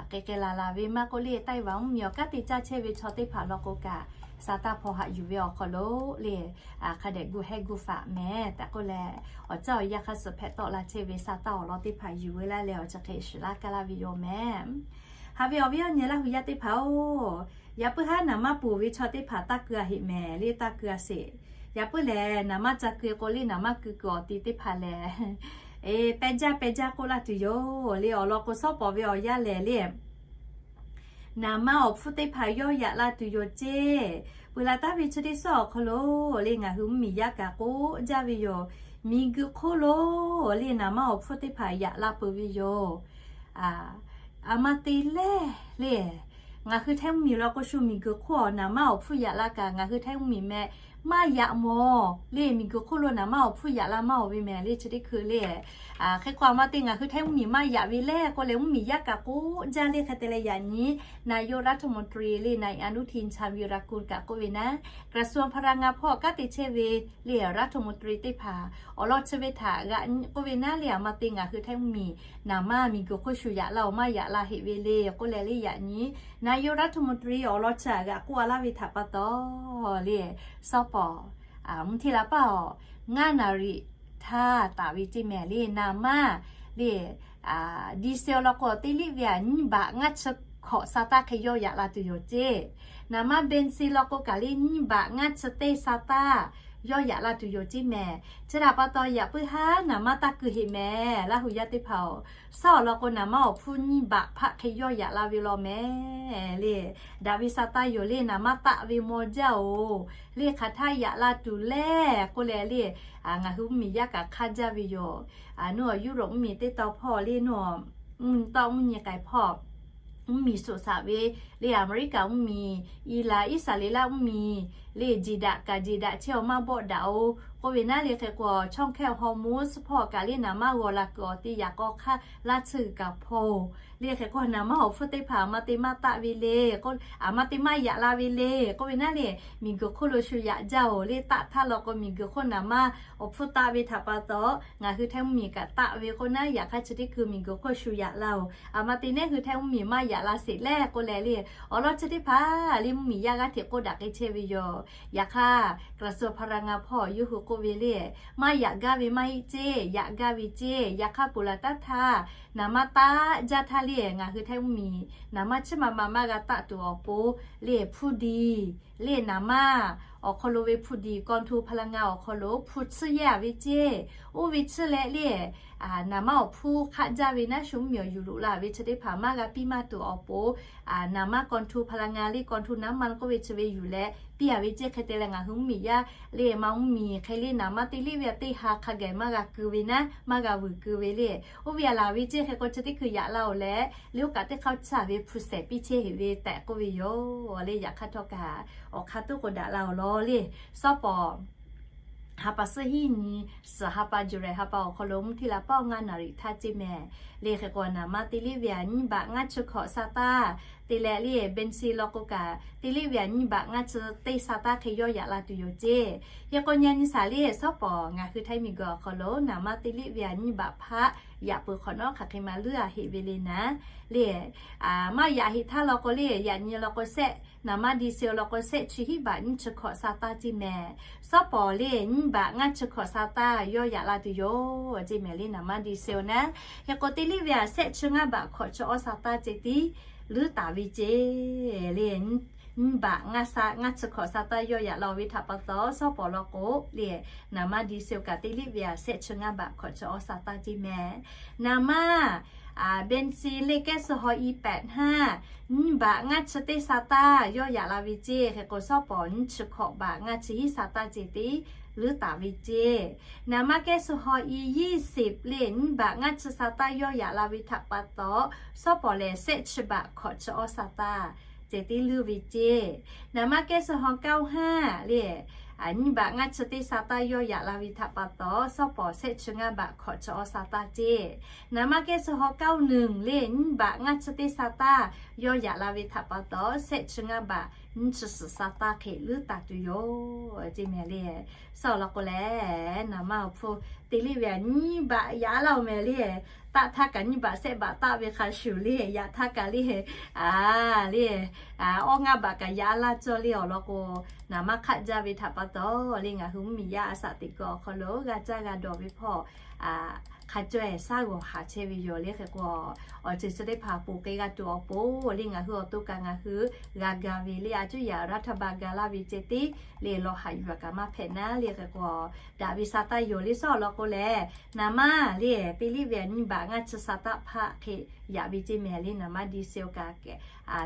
k'ai k'ai laˬ laˬ ve maˇ k'oˆ le, Taiwan mvuhˇmiˬ awˬ kanˉ te caˇ chehˇ ve chaw teˇ hpaˍ law k'o kaꞈ, sa taˇ hpaw haꞈ yuˬ ve awˬ hk'aw lo le hk'a dehꞈ gu hehˇ gu faꞈ mehˍ tehꞈ k'oˆ leh, awˬ caˇ awˬ yanˇ hk'a suhˍ hpehꞈ tawˆ la chehˇ ve sa taˇ awˬ lawn teˇ hpaˍ yuˬ ve laˇ leh awˬ chi hk'e shiˍ laˇ kaˇ laˇ ve yoˬ mehˍ. Haꞈ ve awˬ viˉ awˬ nyi Laˇ hu yaˇ teˇ hpaˍ-oˬ, yaꞈ puiˉ haˉ naˍ manˇ ponˬ ve chaw teˇ hpaˍ taˇ keu a heꞈ mehˍ le, taˇ keu a sheˍ. Yaꞈ puiˉ lehˬ naˍ manˇ ca keu k'o le naˍ manˇ keu keu awˬ ti teˇ hpaˍ lehˬ, e, pehˇ jaˇ pehˇ jaˇ k'oˆ laˇ tuˬ yoˬ le. Awˬ lawn k'o shawˉ pawˍ ve awˬ yanˇ lehˬ le naˍ manˇ awˬ hpfuhˇ teˇ hpaˍ yawˇ yaꞈ la tuˬ yoˬ ceˇ. Peuˬ laˬ taˍ ve chi teˇ shawˉ awˬ hk'aw lo le ngaˬ hui mvuhˇmiˬ yaˇ kaꞈ k'oˆ jaˇ ve yoˬ. Miˬguiˬ hk'oˆ lo le naˍ manˇ awˬ hpfuhˇ teˇ hpaˍ yaꞈ la peuˬ ve yoˬ. A ma te lehˬ le, ngaˬ hui Htaiˇ mvuhˇmiˬ law k'o shu miˬguiˬ hk'oˆ awˬ naˍ manˇ awˬ hpfuhˇ yaꞈ la kaꞈ ngaˬ hui Htaiˇ mvuhˇmiˬ meh maˇ yaꞈ mawˬ le. Miˬguiˬ hk'oˆ lo naˍ manˇ awˬ hpfuhˇ yaꞈ la maˇ oˬ ve mehˍ le. Chi teˇ hkui le hk'e k'o a ma te ngaˬ hui Htaiˇ mvuhˇmiˬ maˇ yaꞈ ve lehˬ k'oˆ leh mvuhˇmiˬ yaˇ kaꞈ k'oˆ jaˇ le. Hk'e te leh yaꞈ nyi นายกรัฐมนตรี le นายอนุทิน ชาญวีรกูล kaꞈ k'oˆ ve naˉ, กระทรวงพลังงาน hpawˇ kanˉ te chehˇ ve le รัฐมนตรี teˇ hpaˍ awˬ lawn chi ve htaꞈ g'aꞈ k'oˆ ve naˉ le, a ma te ngaˬ hui Htaiˇ mvuhˇmiˬ naˍ manˇ miˬguiˬ hk'oˆ shu yaꞈ la oˬ maˇ yaꞈ la heꞈ ve le k'oˆ leh le yaꞈ nyi นายกรัฐมนตรี awˬ lawn chi a g'aꞈ k'oˆ a laˇ ve htaꞈ pa taw le, shawˉ pawˍ mvuhˇ hteˇ la paˇ awˬ ngaˇ naˍ riˍ htaˇ taˍ ve ceˇ mehˍ le. Naˍ manˇ le diesel law k'o teˇ liˆ ve a nyiˇ baꞈ ngaˇ chi hkawꞈ sa taˇ hk'e yawˇ yaꞈ la tuˬ yoˬ ceˇ. Naˍ manˇ เบนซิน law k'o kaꞈ le nyiˇ baꞈ ngaˇ chi teˇ sa taˇ yawˇ yaꞈ la tuˬ yoˬ ceˇ mehˍ. Chi htaꞈ pa taw yaꞈ puiˉ haˉ naˍ manˇ taˇ keu heꞈ mehˍ. Laˇ hu yaˇ teˇ hpaˍ-oˬ, shawˉ awˬ lawn k'o naˍ manˇ awˬ hpfuhˇ nyiˇ baꞈ hpaˆ hk'e yawˇ yaꞈ la ve law mehˍ le. Daꞈ ve sa taˇ yoˬ le, naˍ manˇ taˆ ve maw jaˇ-oˬ le. Hk'aˬ htaˇ yaꞈ la tuˬ lehˬ k'oˆ leh le, ngaˬ hui mvuhˇmiˬ yaˇ kaꞈ hk'aˇ jaˇ ve yoˬ. Nuˇ awˬ Europe mvuhˇmiˬ teˇ taw hpawˇ le nuˇ awˬ mvuhˇ tawˆ mvuhˇ nyi k'ai hpawˇ mvuhˇmiˬ suꞈ shaꞈ ve le, Aˍmeˍriˆkaˍ mvuhˇmiˬ, Iˉlaˍ, Iˉsaˍreˍlaˆ mvuhˇmiˬ le, jeˬ daꞈ kaꞈ jeˬ daꞈ chehˇ awˬ maˇ bawˆ daꞈ-oˬ k'oˆ ve naˉ le. Hk'e k'o ช่องแคบฮอร์มุซ hpawˇ kaꞈ le naˍ manˇ g'aw la kuiˬ awˬ te yaꞈ k'aw hk'aˇ laˇ tsuhˇ g'uiˬ kaꞈ hpawˇ-oˬ le. Hk'e k'o naˍ manˇ awˬ hpfuhˇ teˇ hpaˍ a ma te maˇ taˆ ve le k'o, a ma te maˇ yaꞈ la ve le k'oˆ ve naˉ le, miˬguiˬ hk'oˆ lo shu yaꞈ jaˇ-oˬ le. Taˆ htaˇ law k'o miˬguiˬ hk'oˆ naˍ manˇ awˬ hpfuhˇ taˆ ve htaꞈ pa taw ngaˬ hui Htaiˇ mvuhˇmiˬ kaꞈ taˆ ve k'oˆ naˉ, yaꞈ hk'aˇ chi teˇ hkui miˬguiˬ hk'oˆ shu yaꞈ la-oˬ. A ma te nehˉ hui Htaiˇ mvuhˇmiˬ maˇ yaꞈ la sheˍ lehˬ k'oˆ leh le, awˬ lawn chi teˇ hpaˍ le mvuhˇmiˬ yaˇ g'aˇ hteꞈ k'oˆ daꞈ k'ai chehˇ ve yoˬ. Yaꞈ hk'aˇ กระทรวงพลังงาน hpawˇ yawˇ hui k'oˆ ve le, maˇ yaꞈ gaˇ ve maˇ heˆ ceˇ, yaꞈ gaˇ ve ceˇ. Yaꞈ hk'aˇ peuˬ laˬ taˉ htaˇ naˍ manˇ taˆ jaˇ htaˇ le ngaˬ hui Htaiˇ mvuhˇmiˬ naˍ manˇ chiˇ ma ma maˇ g'a taˆ tuˬ awˬ pon le hpu diˬ le naˍ manˇ awˬ hk'aw lo ve hpu diˬ กองทุนพลังงาน awˬ hk'aw lo hpu tsuhˇ yehˇ a ve ceˇ. Oˇ ve tsuhˇ leh le naˍ manˇ awˬ hpfuhˇ hk'aˆ jaˇ ve naˉ shu mvuhˇmiˬ awˬ yuˬ loꞈ la ve chi teˇ hpaˍ maˇ g'a piˇ maˇ tuˬ awˬ pon naˍ manˇ กองทุนพลังงาน le กองทุนน้ำมัน k'oˆ ve chi ve yuˬ leh piˇ a ve ceˇ. Hk'e te leh ngaˬ hui mvuhˇmiˬ yaˇ le ma mvuhˇmiˬ hk'e le naˍ manˇ teˇ liˇ ve a teˇ ha hk'a gaˬ maˇ g'a keu ve naˉ maˇ g'a vuiˬ keu ve le. Oˇ ve a laˬ ve ceˇ. Hk'e k'o chi teˇ hkui yaꞈ la-oˬ leh le oˇ kaꞈ teˇ hk'aˇ caˇ ve hpu shehˍ piˇ chehˇ heꞈ ve tehꞈ k'oˆ ve yoˬ le. Yaꞈ hk'aˇ htawˇ kaꞈ awˬ hk'aˇ toˉ k'o daꞈ la-oˬ law le. Shawˉ pawˍ ha pa suhˉ hiˉ nyi suhˍ ha pa July ha pa awˬ hk'aw lo mvuhˇ hteˇ la paˇ ngaˇ naˍ riˍ htaˇ ceˇ mehˍ le. Hk'e k'o naˍ manˇ teˇ liˇ ve a nyiˇ baꞈ ngaˇ chi hkawꞈ sa taˇ te leh le, เบนซิน law k'o kaꞈ teˇ liˇ ve a nyiˇ baꞈ ngaˇ chi teˇ sa taˇ hk'e yawˇ yaꞈ la tuˬ yoˬ ceˇ. Hk'e k'o nyi a nyi shaˍ le shawˉ pawˍ ngaˬ hui Htaiˇ miˬguiˬ awˬ hk'aw lo naˍ manˇ teˇ liˇ ve a nyiˇ baꞈ hpaˆ Yaꞈ peuˬ hk'awꞈ nawˉ hk'aˬ hk'e ma leuˉ a heˆ ve le naˉ le. Maˇ yaꞈ heˆ htaˇ law k'o le, yaꞈ nyi law k'o sehˆ, naˍ maˇ di se law k'o sehˆ chi hiˉ baꞈ nyiˇ chi hkawꞈ sa taˇ ceˇ mehˍ. Sawˉ pawˍ le nyiˇ baꞈ ngaˇ chi hkawꞈ sa taˇ yawˇ yaꞈ la tuˬ yoˬ ceˇ mehˍ le naˍ maˇ di se naˉ. Hk'e k'o teˇ liˇ ve a sehˆ chi ngaˇ baꞈ hkawꞈ chi awˇ sa taˇ ceh tiˉ leuˉ taˍ ve ceˇ le. Nyiˇ baꞈ ngaˇ chi hkawꞈ sa taˇ yawˇ yaꞈ la ve htaꞈ pa taw, sawˉ pawˍ law k'o le, naˍ maˇ di se kaꞈ teˇ liˇ ve a sehˆ chi ngaˇ baꞈ hkawꞈ chi awˇ sa taˇ ceˇ mehˍ. Naˍ maˇ bensin le kehˉ suh haw i pehꞈ hnaˇ, nyiˇ baꞈ ngaˇ chi teˇ sa taˇ yawˇ yaꞈ la ve ceˇ. Hk'e k'o sawˉ pawˍ nyiˇ chi hkawꞈ baꞈ ngaˇ chi hiˉ sa taˇ ceh tiˉ leuˉ taˍ ve ceˇ. Naˍ maˇ kehˉ suh haw i yiˇ siˍ le nyiˇ baꞈ ngaˇ chi sa taˇ yawˇ yaꞈ la ve htaꞈ pa taw, sawˉ pawˍ lehˬ sehˆ chi baꞈ hkawꞈ chi awˇ sa taˇ ceh tiˉ leuˉ ve ceˇ. Naˍ maˇ kehˉ suh haw kaˇ haˇ le nyiˇ baꞈ ngaˇ chi teˇ sa taˇ yawˇ yaꞈ la ve htaꞈ pa taw, sawˉ pawˍ sehˆ chi ngaˇ baꞈ hkawꞈ chi awˇ sa taˇ ceˇ. Naˍ maˇ kehˉ suh haw kaˇ nuˬ le nyiˇ baꞈ ngaˇ chi teˇ sa taˇ yawˇ yaꞈ la ve htaꞈ pa taw, sehˆ chi ngaˇ baꞈ nyiˇ chi suhˍ sa taˇ hk'e leuˉ taˍ tuˬ yoˬ ceˇ mehˍ le. Sawˉ law k'o lehˬ, naˍ maˇ awˬ hpu teˇ liˇ ve a nyiˇ baꞈ yaꞈ laˇ oˬ mehˍ le. Taˆ htaˇ kaꞈ nyiˇ baꞈ sehˆ baꞈ taˆ ve hk'a shuˍ le, yaꞈ htaˇ kaꞈ le, a le, awˇ ngaˇ baꞈ kaꞈ yaꞈ laˇ cawˇ le awˬ lawn k'o, naˍ maˇ hk'aˆ jaˇ ve htaꞈ pa taw le, ngaˬ hui mvuhˇmiˬ yaˇ a shaꞈ teꞈ kuiˬ awˬ hk'aw lo g'a caˇ g'a dawˬ ve hpawˇ hk'a cawˇ-ehˍ shaˉ g'awˬ haˍ chehˇ ve yoˬ le. Hk'e k'o, awˬ ceuˬ chi teˇ hpaˍ ponˬ k'ai g'a tuˬ awˬ pon le, ngaˬ hui awˬ to kaꞈ ngaˬ hui g'a ga ve le, a cuˇ yaꞈ raˇ htaˇ ba ga laˇ ve ceh tiˉ le, lawˬ haꞈ yuˬ kaꞈ maˇ hpehꞈ naˉ le. Hk'e k'o, daꞈ ve sa taˇ yoˬ le. Sawˉ law k'o lehˬ, naˍ maˇ le teˇ liˇ ve a nyiˇ baꞈ ngaˇ chi sa taˇ hpaˆ hk'e yaꞈ ve ceˇ mehˍ le, naˍ maˇ di se kaꞈ,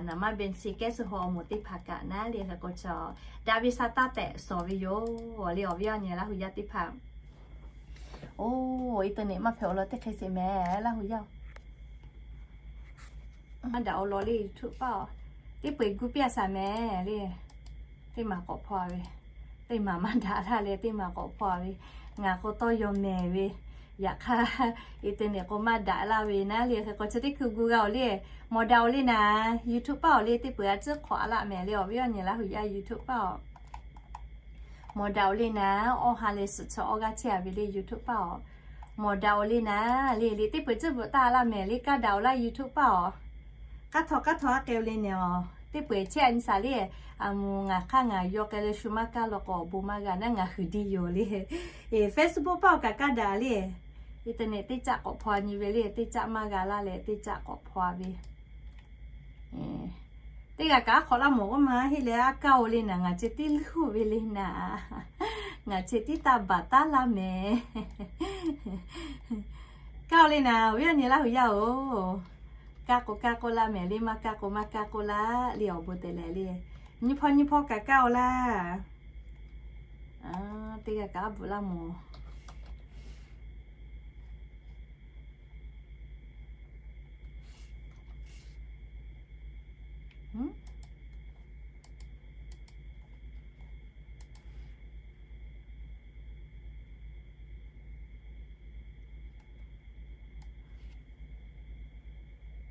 naˍ maˇ bensin kehˉ suh haw awˬ moˍ teˇ hpaˍ kaꞈ naˉ le. Hk'e k'o chaw daꞈ ve sa taˇ tehꞈ shawˍ ve yoˬ le, awˬ viˉ awˬ nyi Laˇ huˍ yaˇ teˇ hpaˍ. Oˇ, internet maˇ hpehꞈ awˬ lawn teˇ hk'e sheˍ mehˍ Laˇ huˍ yaˇ-oˬ. Maˇ daꞈ awˬ lawn le YouTube paˇ-oˬ, teˇ peu-eˬ gu piˇ a shaˍ mehˍ le. Teˇ maˬ k'awꞈ hpaw ve, teˇ maˬ maˇ daꞈ laˇ leh teˇ maˬ k'awꞈ hpaw ve, ngaˬ k'o tawˇ yaw mehˍ ve, yaꞈ hk'aˇ internet k'o maˇ daꞈ laˇ ve naˉ le. Hk'e k'o chi teˇ hkui gu g'a-oˬ le, mawˬ daꞈ-oˬ le naˍ, YouTube paˇ-oˬ le, teˇ peu-eˬ a ciˉ hk'awꞈ a laˇ mehˍ le, awˬ viˉ awˬ nyi Laˇ huˍ yaˇ YouTube paˇ-oˬ. Mawˬ daꞈ-oˬ le naˍ, awˇ ha leh suhˍ chaw awˇ g'aˇ chehˇ a ve le YouTube paˇ-oˬ. Mawˬ daꞈ-oˬ le naˍ, le le teˇ peu-eˬ ciˉ bvuhꞈ taˇ laˇ mehˍ le, kaˇ daꞈ-oˬ laˇ YouTube paˇ-oˬ. Kaˇ htawˇ kaˇ htawˇ aˉ k'ai-o le naˍ-oˬ, teˇ peu-eˬ chehˇ a nyi shaˍ le, a moˍ ngaˬ hk'aˇ ngaˬ yaw k'ai leh shu maˇ kaˇ law k'o awˬ bon maˇ g'a naˉ ngaˬ hui diˇ yoˬ le. Facebook paˇ-oˬ kaꞈ kaˇ daꞈ le. Internet teˇ caˆ k'awꞈ hpaw nyi ve le, teˇ caˆ maˇ g'a laˇ leh teˇ caˆ k'awꞈ hpaw ve. Teˇ g'aˇ kaꞈ aˉ hk'awꞈ laˇ mawˬ k'oˆ ma heˆ leh, aˉ kaˇ-o le naˍ, ngaˬ chi tiˉ leuˉ-o ve le naˍ. Ngaˬ chi tiˉ taˇ baˬ taˉ laˇ mehˍ. Kaˇ-o le naˍ, awˬ viˉ awˬ nyi Laˇ huˍ yaˇ-oˬ. Kaˇ k'o kaˇ k'oˆ laˇ mehˍ le, maˇ kaˇ k'o maˇ kaˇ k'oˆ laˇ le, awˬ bon te leh le. Nyiˇ hpawˇ nyiˇ hpawˇ kaꞈ kaˇ-o laˇ. Teˇ g'aˇ kaꞈ aˉ bvuhꞈ laˇ mawˬ.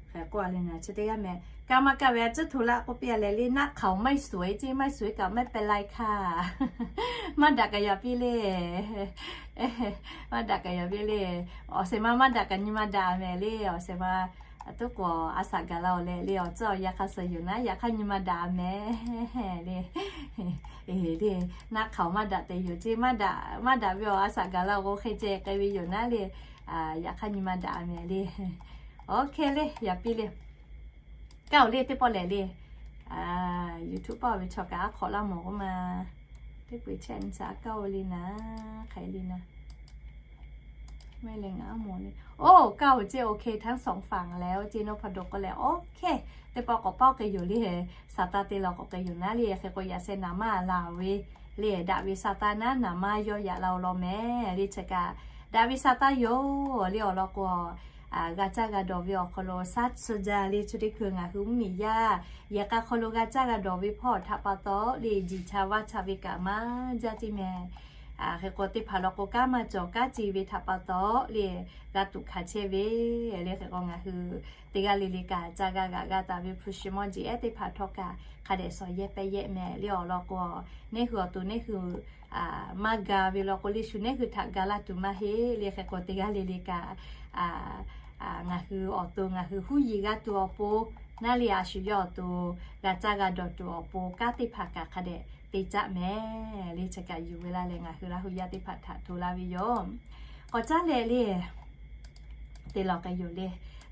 Hk'e k'oˆ a le naˍ, chi teˇ g'aˇ mehˍ. Kaˇ maˇ kaˇ ve a ciˉ hto laˇ k'oˆ piˇ a leh le, naˆ hk'aoˍ ไม่สวย ceˇ, ไม่สวย kaꞈ ไม่เป็นไรค่ะ. Maˇ daꞈ kaꞈ yaꞈ piˇ le. Maˇ daꞈ kaꞈ yaꞈ piˇ le. Awˬ shehˍ ma maˇ daꞈ kaꞈ nyi ma daꞈ mehˍ le, awˬ shehˍ ma. A tuˉ k'o a shaꞈ gaˬ la-oˬ leh le, awˬ ceuˬ awˬ yaˇ hk'a suh yoˬ naˉ, yaꞈ hk'aˇ nyi ma daꞈ mehˍ le. Le, naˆ hk'aoˍ maˇ daꞈ te yoˬ ceˇ, maˇ daꞈ ve awˬ a shaꞈ gaˬ la-oˬ k'o hk'e ceh k'ai ve yoˬ naˉ le, yaꞈ hk'aˇ nyi ma daꞈ mehˍ le. Oˇ hk'e le, yaꞈ piˇ le. Kaˇ-oˬ le teˇ pawˆ lehˬ le. YouTube paˇ ve chaw kaꞈ aˉ hk'awꞈ laˇ mawˬ k'oˆ ma. Teˇ peu-eˬ chehˇ nyi shaˍ kaˇ-o le naˍ, hk'aˬ hk'e le naˍ. Mehˆ leh ngaˬ aˉ mawˬ le. Oˇ, kaˇ-oˬ ceˇ, OK ทั้งสองฝั่ง leh oˇ ceˇ naw hpaw do k'oˆ leh, OK. Teˇ pawˆ k'awꞈ paˇ k'ai yoˬ le. Saˍtanˍ te lawˬ k'awꞈ k'ai yoˬ naˉ le. Hk'e k'o yaꞈ sheh naˍ maˇ laˬ ve le, daꞈ ve Saˍtanˍ naˉ naˍ maˇ yawˇ yaꞈ la-o law mehˍ le. Chi kaꞈ daꞈ ve Saˍtanˍ yoˬ le. Awˬ lawn k'o, g'a caˇ g'a dawˬ ve awˬ hk'aw lo shaˉ tsuhˇ jaˇ le. Chi teˇ hkui ngaˬ hui mvuhˇmiˬ yaˇ yehˬ k'a hk'aw lo g'a caˇ g'a dawˬ ve hpawˇ htaꞈ pa taw le, jiˬ cha vaˇ cha ve kaꞈ maˇ jaˇ ceˇ mehˍ. Hk'e k'o teˇ hpaˍ law k'o kanˉ maˇ cawˬ, kanˉ ci ve htaꞈ pa taw le, g'a tuꞈ hkanˍ chehˇ ve le. Hk'e k'o ngaˬ hui teˇ g'aˇ le le kaꞈ ca g'a g'aꞈ g'a taˍ ve hpu shi mawˇ jeˬ ehˉ teˇ hpaˍ htawˇ kaꞈ hk'a dehꞈ shawˍ yehˇ pehˇ yehˇ mehˍ le. Awˬ lawn k'o, neˇ hui awˬ to neˇ hui maˇ ga ve law k'o, Liˇ shu neˇ hui htaꞈ ga laˇ tuˬ maˇ heˆ le. Hk'e k'o teˇ g'aˇ le le kaꞈ ngaˬ hui awˬ to ngaˬ hui huˉ yiˍ g'a tuˬ awˬ pon, naˉ le a shu yawˇ awˬ to g'a caˇ g'a dawˬ tuˬ awˬ pon kanˉ teˇ hpaˍ kaꞈ hk'a dehꞈ te caˆ mehˍ le. Chi kaꞈ yuˬ ve laˇ leh ngaˬ hui Laˇ hu yaˇ teˇ hpaˍ htaꞈ hto laˇ ve yoˬ. K'awꞈ caˉ leh le, te lawˬ k'ai yoˬ le.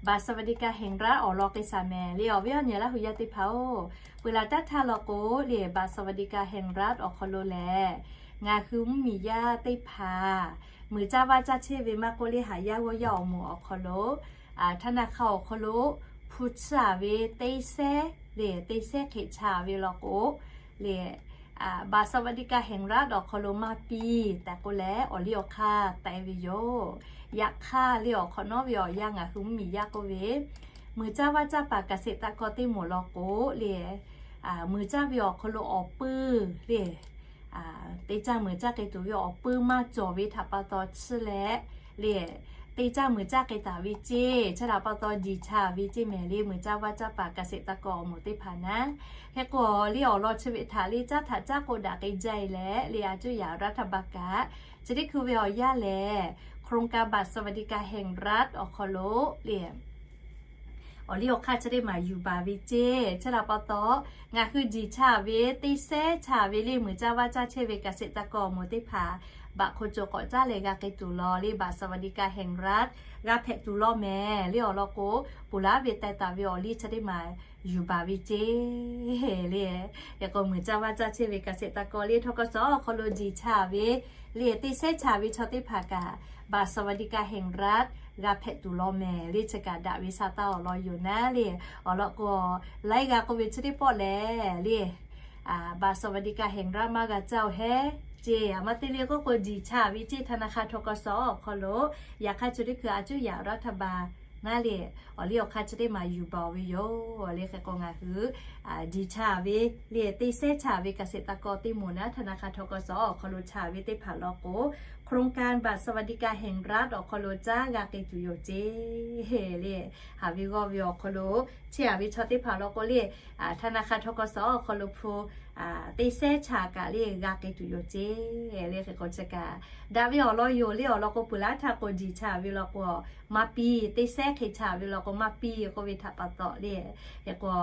บัตรสวัสดิการแห่งรัฐ awˬ lawn k'ai shaˍ mehˍ le. Awˬ viˉ awˬ nyi Laˇ hu yaˇ teˇ hpaˍ oˬ, peuˬ laˬ taˇ htaˇ law k'o le, บัตรสวัสดิการแห่งรัฐ awˬ hk'aw lo lehˬ, ngaˬ hui mvuhˇmiˬ yaˇ teˇ hpaˍ muiˬ caˇ vaˇ caˇ chehˇ ve maˇ k'oˆ le, haˍ yaˇ g'awˇ yaˇ awˬ moˍ awˬ hk'aw lo, htaˇ naˆ hk'aˇ awˬ hk'aw lo hpu chiˇ a ve teˇ sehˉ le, teˇ sehˉ hk'e chaˇ ve law k'o le, บัตรสวัสดิการแห่งรัฐ awˬ hk'aw lo maˇ piˇ tehꞈ k'oˆ leh awˬ liˇ awˬ hk'aˇ teh ve yoˬ. Yaꞈ hk'aˇ le, awˬ hk'awꞈ nawˉ ve awˬ yanˇ ngaˬ hui mvuhˇmiˬ yaˇ k'oˆ ve, muiˬ caˇ vaˇ caˇ paˍ เกษตรกร teˇ moˍ law k'o le, muiˬ caˇ ve awˬ hk'aw lo awˬ puiˇ le, teˇ caˇ muiˬ caˇ k'ai tuˬ ve awˬ puiˇ maˇ cawˬ ve htaꞈ pa taw chiˇ leh le, teˇ caˇ muiˬ caˇ k'ai taˍ ve ceˇ, chi htaꞈ pa taw diˬ chaˇ ve ceˇ mehˍ le, muiˬ caˇ vaˇ caˇ paˍ เกษตรกร awˬ moˍ teˇ hpaˍ naˉ. Hk'e k'o le, awˬ lawn chi ve htaꞈ le caˉ htaꞈ caˉ k'o daꞈ k'ai jaˇ e leh le, a cuˇ yaꞈ รัฐบาล kaꞈ chi teˇ hkui ve awˬ yanˇ lehˬ, โครงการบัตรสวัสดิการแห่งรัฐ awˬ hk'aw lo le awˬ liˇ awˬ hk'aˇ chi teˇ maˬ yuˬ baˬ ve ceˇ. Chi htaꞈ pa taw ngaˬ hui diˬ chaˇ ve, teˇ sehˉ chaˇ ve le, muiˬ caˇ vaˇ caˇ chehˇ ve เกษตรกร awˬ moˍ teˇ hpaˍ บัตร hk'aw cawˬ k'awꞈ caˉ leh g'a k'ai tuˬ law le, บัตรสวัสดิการแห่งรัฐ g'a hpehꞈ tuˬ law mehˍ le. Awˬ lawn k'o, peuˬ laˉ ve teh taˍ ve awˬ liˇ chi teˇ maˬ yuˬ baˬ ve ceˇ le. Yaꞈ k'o muiˬ caˇ vaˇ caˇ chehˇ ve เกษตรกร le ทกส awˬ hk'aw lo diˬ chaˇ ve le, teˇ sehˉ chaˇ ve chaw teˇ hpaˍ kaꞈ บัตรสวัสดิการแห่งรัฐ g'a hpehꞈ tuˬ law mehˍ le. Chi kaꞈ daꞈ ve sha taˇ awˬ lawn yoˬ naˉ le. Awˬ lawn k'o, laiˉ g'a k'oˆ ve chi teˇ pawˆ lehˬ le, บัตรสวัสดิการแห่งรัฐ maˇ g'a caˇ oˬ hehˉ ceˇ. A maˇ te le k'oˆ k'o, diˬ chaˇ ve ceˇ ธนาคาร ทกส awˬ hk'aw lo. Yaꞈ hk'aˇ chi teˇ hkui a cuˇ yaꞈ รัฐบาล naˉ le, awˬ liˇ awˬ hk'aˇ chi teˇ maˬ yuˬ baˬ ve yoˬ le. Hk'e k'o ngaˬ hui diˬ chaˇ ve le, teˇ sehˉ chaˇ ve เกษตรกร teˇ moˍ naˉ ธนาคาร ทกส awˬ hk'aw lo chaˇ ve teˇ hpaˍ law k'o, โครงการบัตรสวัสดิการแห่งรัฐ awˬ hk'aw lo caˇ g'a k'ai tuˬ yoˬ ceˇ le. Haˍ ve g'awˇ ve awˬ hk'aw lo chehˇ a ve chaw teˇ hpaˍ law k'o le, ธนาคาร ทกส awˬ hk'aw lo hpu teˇ sehˉ chaˇ kaꞈ le g'a k'ai tuˬ yoˬ ceˇ le. Hk'e k'o chi kaꞈ daꞈ ve awˬ lawn yoˬ le. Awˬ lawn k'o, peuˬ laˉ htaˇ k'o diˬ chaˇ ve law k'o, maˇ piˇ, teˇ sehˉ hk'e chaˇ ve law k'o maˇ piˇ k'oˆ ve htaꞈ pa taw le. Hk'e k'o,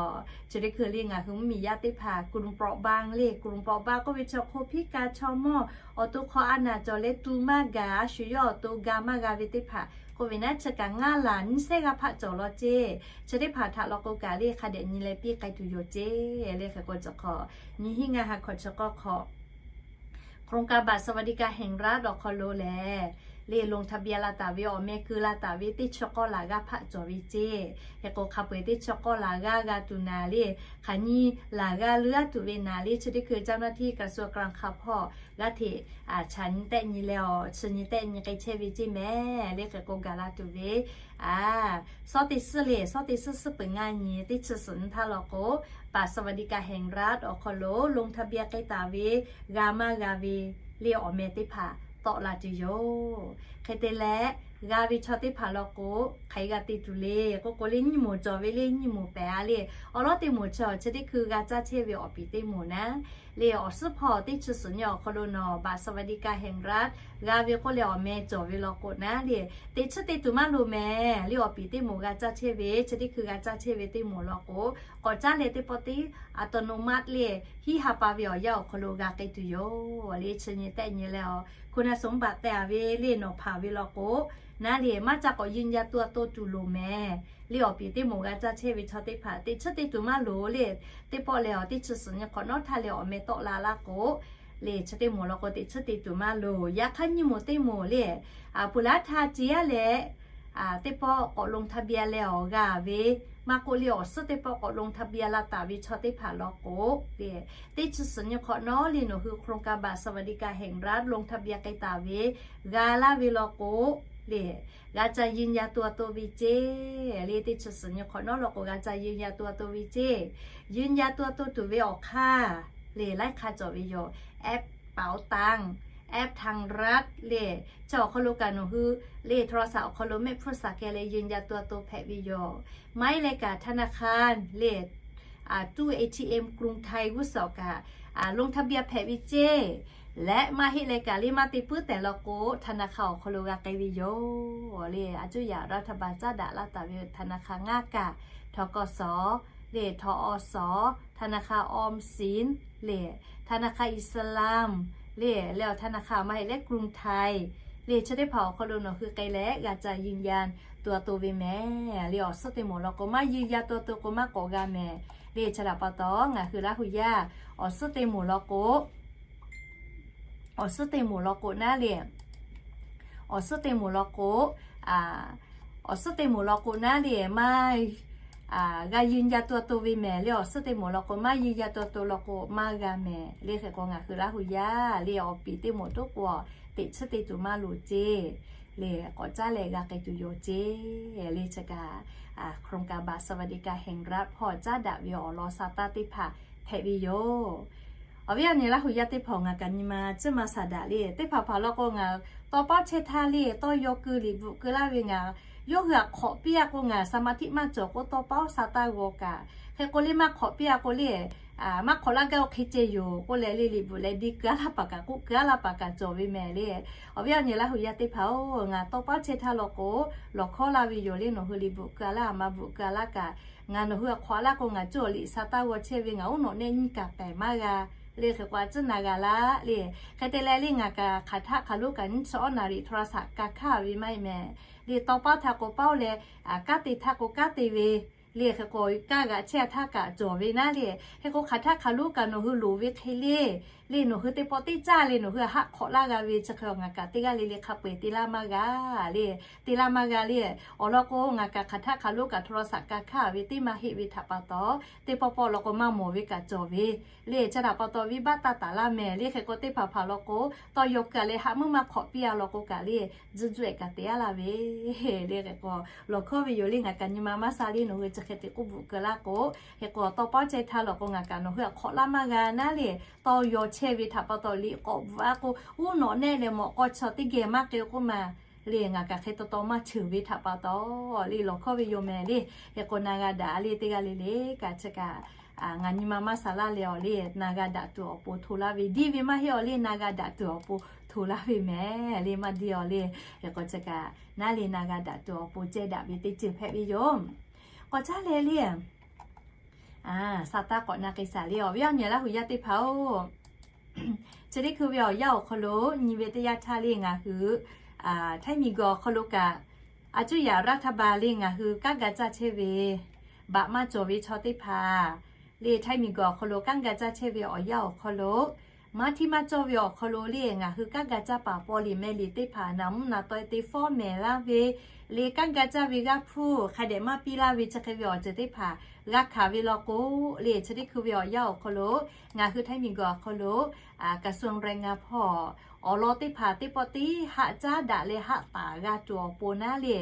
chi teˇ hkui le ngaˬ hui mvuhˇmiˬ yaˇ teˇ hpaˍ กลุ่มเปราะบาง le, กลุ่มเปราะบาง k'oˆ ve chaw hk'oˆ พิการ chaw mawˇ, awˬ to hk'aw a naˬ cawˬ leh tu maˇ gaˬ, a shu yawˇ awˬ to ga maˇ g'a ve teˇ hpaˍ k'oˆ ve naˉ, chi kaꞈ ngaˇ laˬ nyiˇ sehˉ g'a hpaˆ cawˬ law ceˇ. Chi teˇ hpaˍ htaꞈ law k'o kaꞈ le hk'a dehꞈ nyi leh piˇ k'ai tuˬ yoˬ ceˇ le. Hk'e k'o chi hk'aw nyiˇ hinˉ ngaˇ ha hkawꞈ chi k'awˇ hk'aw โครงการบัตรสวัสดิการแห่งรัฐ awˬ hk'aw lo lehˬ, le ลงทะเบียน la taˍ ve awˬ meh keu la taˍ ve teˇ chi k'awˇ laˬ g'aˇ hpaˆ cawˬ ve ceˇ. Hk'e k'o hk'a peu-eˬ teˇ chi k'awˇ laˬ g'aˇ g'a tuˬ naˍ le, hk'aˬ nyi laˬ g'aˇ leuˉ a tuˬ ve naˍ le, chi teˇ hkui เจ้าหน้าที่กระทรวงการคลัง hpawˇ g'aˇ hteꞈ chaꞈ nyi tehˆ nyi leh awˬ chi nyi tehˆ nyi k'ai chehˇ ve ceˇ mehˍ le. Hk'e k'o gaˬ la tuˬ ve a, sawˉ teˇ suhˉ le, sawˉ teˇ suhˉ suhˉ peuˬ ngaˇ nyi teˇ chi suhˍ nyi htaˇ law k'o, บัตรสวัสดิการแห่งรัฐ awˬ hk'aw lo ลงทะเบียน k'ai taˍ ve g'a maˇ g'a ve le awˬ meh teˇ hpaˍ tawˆ la tuˬ yoˬ. Hk'e te leh, g'a ve chaw teˇ hpaˍ law k'o, hk'aˬ hk'e g'a te tuˬ le k'oˆ k'o le, nyiˇ moˍ cawˬ ve le, nyiˇ moˍ pehꞈ a le. Awˬ lawn teˇ moˍ chi awˬ chi teˇ hkui g'a caˇ chehˇ ve awˬ piˍ teˇ moˍ naˉ le, awˬ suhˉ hpawˇ teˇ chi suhˍ nyi awˬ hk'aw lo nawˬ บัตรสวัสดิการแห่งรัฐ g'a ve k'oˆ leh awˬ meh cawˬ ve law k'o naˉ le, teꞈ chiˇ te tuˬ maˇ loˍ mehˍ le. Awˬ piˍ teˇ moˍ g'a caˇ chehˇ ve, chi teˇ hkui g'a caˇ chehˇ ve teˇ moˍ law k'o, k'awꞈ caˉ leh teˇ pawˆ teˇ a taw no maˆ le, hiˉ ha pa ve awˬ yanˇ awˬ hk'aw lo g'a k'ai tuˬ yoˬ le. Chi nyi tehˆ nyi leh awˬ คุณสมบัติ teh a ve le nawˬ hpanˍ ve law k'o naˉ le, maˇ ca k'awꞈ ยืนยันตัวตน tuˬ loˍ mehˍ le. Awˬ piˍ teˇ moˍ g'a caˇ chehˇ ve chaw teˇ hpaˍ teꞈ chiˇ te tuˬ maˇ loˍ le. Teˇ pawˆ leh awˬ teˇ chi suhˍ nyi hk'awꞈ nawˉ htaˇ leh awˬ meh tawˆ la laˇ k'o le, chi teˇ moˍ law k'o teꞈ chiˇ te tuˬ maˇ loˍ. Yaꞈ hk'aˇ nyiˇ moˍ teˇ moˍ le, a peuˬ laˉ htaˇ ce yaˇ leh teˇ pawˆ k'awꞈ ลงทะเบียน leh awˬ g'a ve, maˇ k'oˆ le awˬ suhˉ teˇ pawˆ k'awꞈ ลงทะเบียน la taˍ ve chaw teˇ hpaˍ law k'o le, teˇ chi suhˍ nyi hk'awꞈ nawˉ le nawˬ hui โครงการบัตรสวัสดิการแห่งรัฐ ลงทะเบียน k'ai taˍ ve g'a laˇ ve law k'o le, g'a ca ยืนยันตัวตน ve ceˇ le. Teˇ chi suhˍ nyi hk'awꞈ nawˉ law k'o g'a ca ยืนยันตัวตน ve ceˇ. ยืนยันตัวตน tuˬ ve awˬ hk'aˇ le laiˉ hk'aˇ cawˬ ve yoˬ. แอปเป๋าตัง แอปไทยรัฐ le, chi awˬ hk'aw lo kaꞈ nawˬ hui le โทรศัพท์ awˬ hk'aw lo mehˆ hpfuhˇ saˍ keh leh ยืนยันตัวตน hpehꞈ ve yoˬ. Maˇ heˆ leh kaꞈ ธนาคาร le, a, ตู้ เอทีเอ็ม กรุงไทย g'uˇ suhˍ awˬ kaꞈ ลงทะเบียน hpehꞈ ve ceˇ. Leh maˇ heˆ leh kaꞈ le maˇ te puiˉ tehꞈ law k'o ธนาคาร awˬ hk'aw lo g'a k'ai ve yoˬ. Le a cuˇ yaꞈ รัฐบาล caˉ daꞈ laˇ taˍ ve ธนาคาร ngaˇ kaꞈ, ทกส le, ทอส, ธนาคารออมสิน le, ธนาคารอิสลาม le, leh awˬ ธนาคาร maˇ heˆ leh กรุงไทย le, chi teˇ hpaˍ awˬ hk'aw lo nawˬ hui k'ai leh g'a ca ยืนยันตัวตน ve mehˍ. Le awˬ suhˉ teˇ moˍ law k'o maˇ ยืนยันตัวตน k'o maˇ k'awꞈ g'a mehˍ. Le chi htaꞈ pa taw ngaˬ hui Laˇ hu yaˇ awˬ suhˉ teˇ moˍ law k'o, awˬ suhˉ teˇ moˍ law k'o naˉ le, awˬ suhˉ teˇ moˍ law k'o, awˬ suhˉ teˇ moˍ law k'o naˉ le maˇ g'a ยืนยันตัวตน ve mehˍ. Le awˬ suhˉ teˇ moˍ law k'o maˇ ยืนยันตัวตน law k'o maˇ g'a mehˍ. Le hk'e k'o ngaˬ hui Laˇ hu yaˇ le awˬ piˍ teˇ moˍ toˉ k'o teꞈ chiˉ te tuˬ maˇ loˍ ceˇ. Le k'awꞈ caˉ leh g'a k'ai tuˬ yoˬ ceˇ. Le chi kaꞈ โครงการบัตรสวัสดิการแห่งรัฐ hpawˇ caˉ daꞈ ve awˬ lawn sa taˇ teˇ hpaˍ hpehꞈ ve yoˬ. Awˬ viˉ awˬ nyi Laˇ hu yaˇ teˇ hpaˍ, ngaˬ kaꞈ nyi ma tcuhˇ ma saˍ daꞈ le, teˇ hpaˍ hpaˍ law k'o ngaˬ tawˇ pawˉ chehˇ htaˇ le tawˇ yaw keu liꞈ bvuhꞈ keu laˇ ve ngaˬ yawˇ hui htaꞈ hk'awꞈ piˇ-a k'o ngaˬ สมาธิ maˇ cawˬ k'o tawˇ pawˉ sa taˇ g'aw kaꞈ. Hk'e k'o le maˇ hk'awꞈ piˇ-a k'o le, maˇ hk'awꞈ laˇ gaˇ-o hk'e ceh yoˬ k'oˆ leh le liꞈ bvuhꞈ leh di keu-a laˇ paˍ kaꞈ k'oˆ keu-a laˇ paˍ kaꞈ cawˬ ve mehˍ le. Awˬ viˉ awˬ nyi Laˇ hu yaˇ teˇ hpaˍ-oˬ, ngaˬ tawˇ pawˉ chehˇ htaˇ law k'o lawˬ hkawˉ laˇ ve yoˬ le, nawˬ hui liꞈ bvuhꞈ keu-a laˇ maˇ bvuhꞈ keu-a laˇ kaꞈ, ngaˬ nawˬ hui htaꞈ hk'awꞈ laˇ k'o ngaˬ cawˬ liꞈ sa taˇ g'aw chehˇ ve ngaˬ uˉ nawꞈ nehˆ nyiˇ kaꞈ pehˍ maˇ g'a le. Hk'e k'o a tcuhˉ na g'a laˇ le. Hk'e te leh le ngaˬ kaꞈ hk'aˬ htaˆ hk'aˬ lonˉ kaꞈ nyiˇ chi awˉ naˍ riˍ โทรศัพท์ ka hkaˇ ve maˇ heˆ mehˍ. Le tawˇ pawˉ htaˇ k'o pawˉ leh, kanˉ te htaˇ k'o kanˉ te ve le. Hk'e k'o kanˉ g'aꞈ chehˇ htaˇ kaꞈ cawˬ ve naˉ le. Hk'e k'o hk'aˬ htaˆ hk'aˬ lonˉ kaꞈ nawˬ hui loˍ ve hk'e le, le nawˬ hui teˇ pawˆ teˇ caˇ le nawˬ hui haˆ hk'awꞈ laˇ g'a ve chi hk'e ngaˬ kaꞈ teˇ g'aˇ le le hk'a peu-eˬ te laˇ maˇ g'a le. Te laˇ maˇ g'a le. Awˬ lawn k'o ngaˬ kaꞈ hk'aˬ htaˆ hk'aˬ lonˉ kaꞈ โทรศัพท์ ka hkaˇ ve teˇ maˇ heˆ ve htaꞈ pa taw, teˇ pawˆ pawˆ law k'o maˇ mawˬ ve kaꞈ cawˬ ve le. Chi htaꞈ pa taw venˇbaˆ taˇ taˍ laˇ mehˍ le. Hk'e k'o teˇ hpaˍ hpaˍ law k'o tawˇ yaw keu-a leh haˆ muiˉ maˇ hk'awꞈ piˇ-a law k'o kaꞈ le, tzuhˇ tzuhˇ-ehˍ kaꞈ te-a laˇ ve le. Hk'e k'o lawˬ hkawˉ ve yoˬ le, ngaˬ kaꞈ nyi ma maˇ sa le, nawˬ hui chi hk'e te k'oˆ bvuhꞈ keu laˇ k'o, hk'e k'o tawˇ pawˉ chehˇ htaˇ law k'o ngaˬ kaꞈ nawˬ hui htaꞈ hk'awꞈ laˇ maˇ g'a naˉ le. Tawˇ yaw chehˇ ve htaꞈ pa taw liꞈ k'awꞈ bvuhꞈ-a k'o uˉ nawꞈ nehˆ leh mawꞈ k'aw chaw teˇ geh maˇ k'ai k'oˆ ma le. Ngaˬ kaꞈ hk'e taw taw maˇ cheuˬ ve htaꞈ pa taw le lawˬ hkawˉ ve yoˬ mehˍ le. Hk'e k'o na g'a daꞈ le, teˇ g'aˇ le le kaꞈ chi kaꞈ ngaˬ nyi ma maˇ sa laˇ leh awˬ le na g'a daꞈ tuˬ awˬ pon hto laˇ ve, diˇ ve maˇ heˆ awˬ le na g'a daꞈ tuˬ awˬ pon hto laˇ ve mehˍ le. Maˇ diˇ awˬ le. Hk'e k'o chi kaꞈ naˉ le na g'a daꞈ tuˬ awˬ pon ceh daꞈ ve teˇ ceuˬ hpehꞈ ve yoˬ. K'awꞈ caˉ leh le, sa taˇ k'awꞈ na k'ai shaˍ le awˬ viˉ awˬ nyi Laˇ hu yaˇ teˇ hpaˍ-oˬ, chi teˇ hkui ve awˬ yanˇ awˬ hk'aw lo nyi ve teˇ yanˇ htaˇ le ngaˬ hui Htaiˇ miˬguiˬ awˬ hk'aw lo kaꞈ a cuˇ yaꞈ รัฐบาล le ngaˬ hui kanˉ ga caˇ chehˇ ve baꞈ maˇ cawˬ ve chaw teˇ hpaˍ le, Htaiˇ miˬguiˬ awˬ hk'aw lo kanˉ ga caˇ chehˇ ve awˬ yanˇ awˬ hk'aw lo maˇ htiˇ maˇ cawˇ ve awˬ hk'aw lo le ngaˬ hui kanˉ ga caˇ paˍ paw liꞈ meh liꞈ teˇ hpaˍ naˍ mvuhˇ naˍ taw-e te fawˉ mehˍ laˇ ve le, kanˉ ga caˇ ve g'aˇ hpuˇ hk'a dehꞈ maˇ piˇ laˇ ve chi hk'e ve awˬ ceuˬ teˇ hpaˍ g'a hkanˍ ve law k'o le, chi teˇ hkui ve awˬ yanˇ awˬ hk'aw lo ngaˬ hui Htaiˇ miˬguiˬ awˬ hk'aw lo กระทรวงแรงงาน hpawˇ awˬ lawn teˇ hpaˍ teˇ pawˆ tiˉ haˆ caˉ daꞈ leh haˆ taˍ g'a tuˬ awˬ pon naˉ le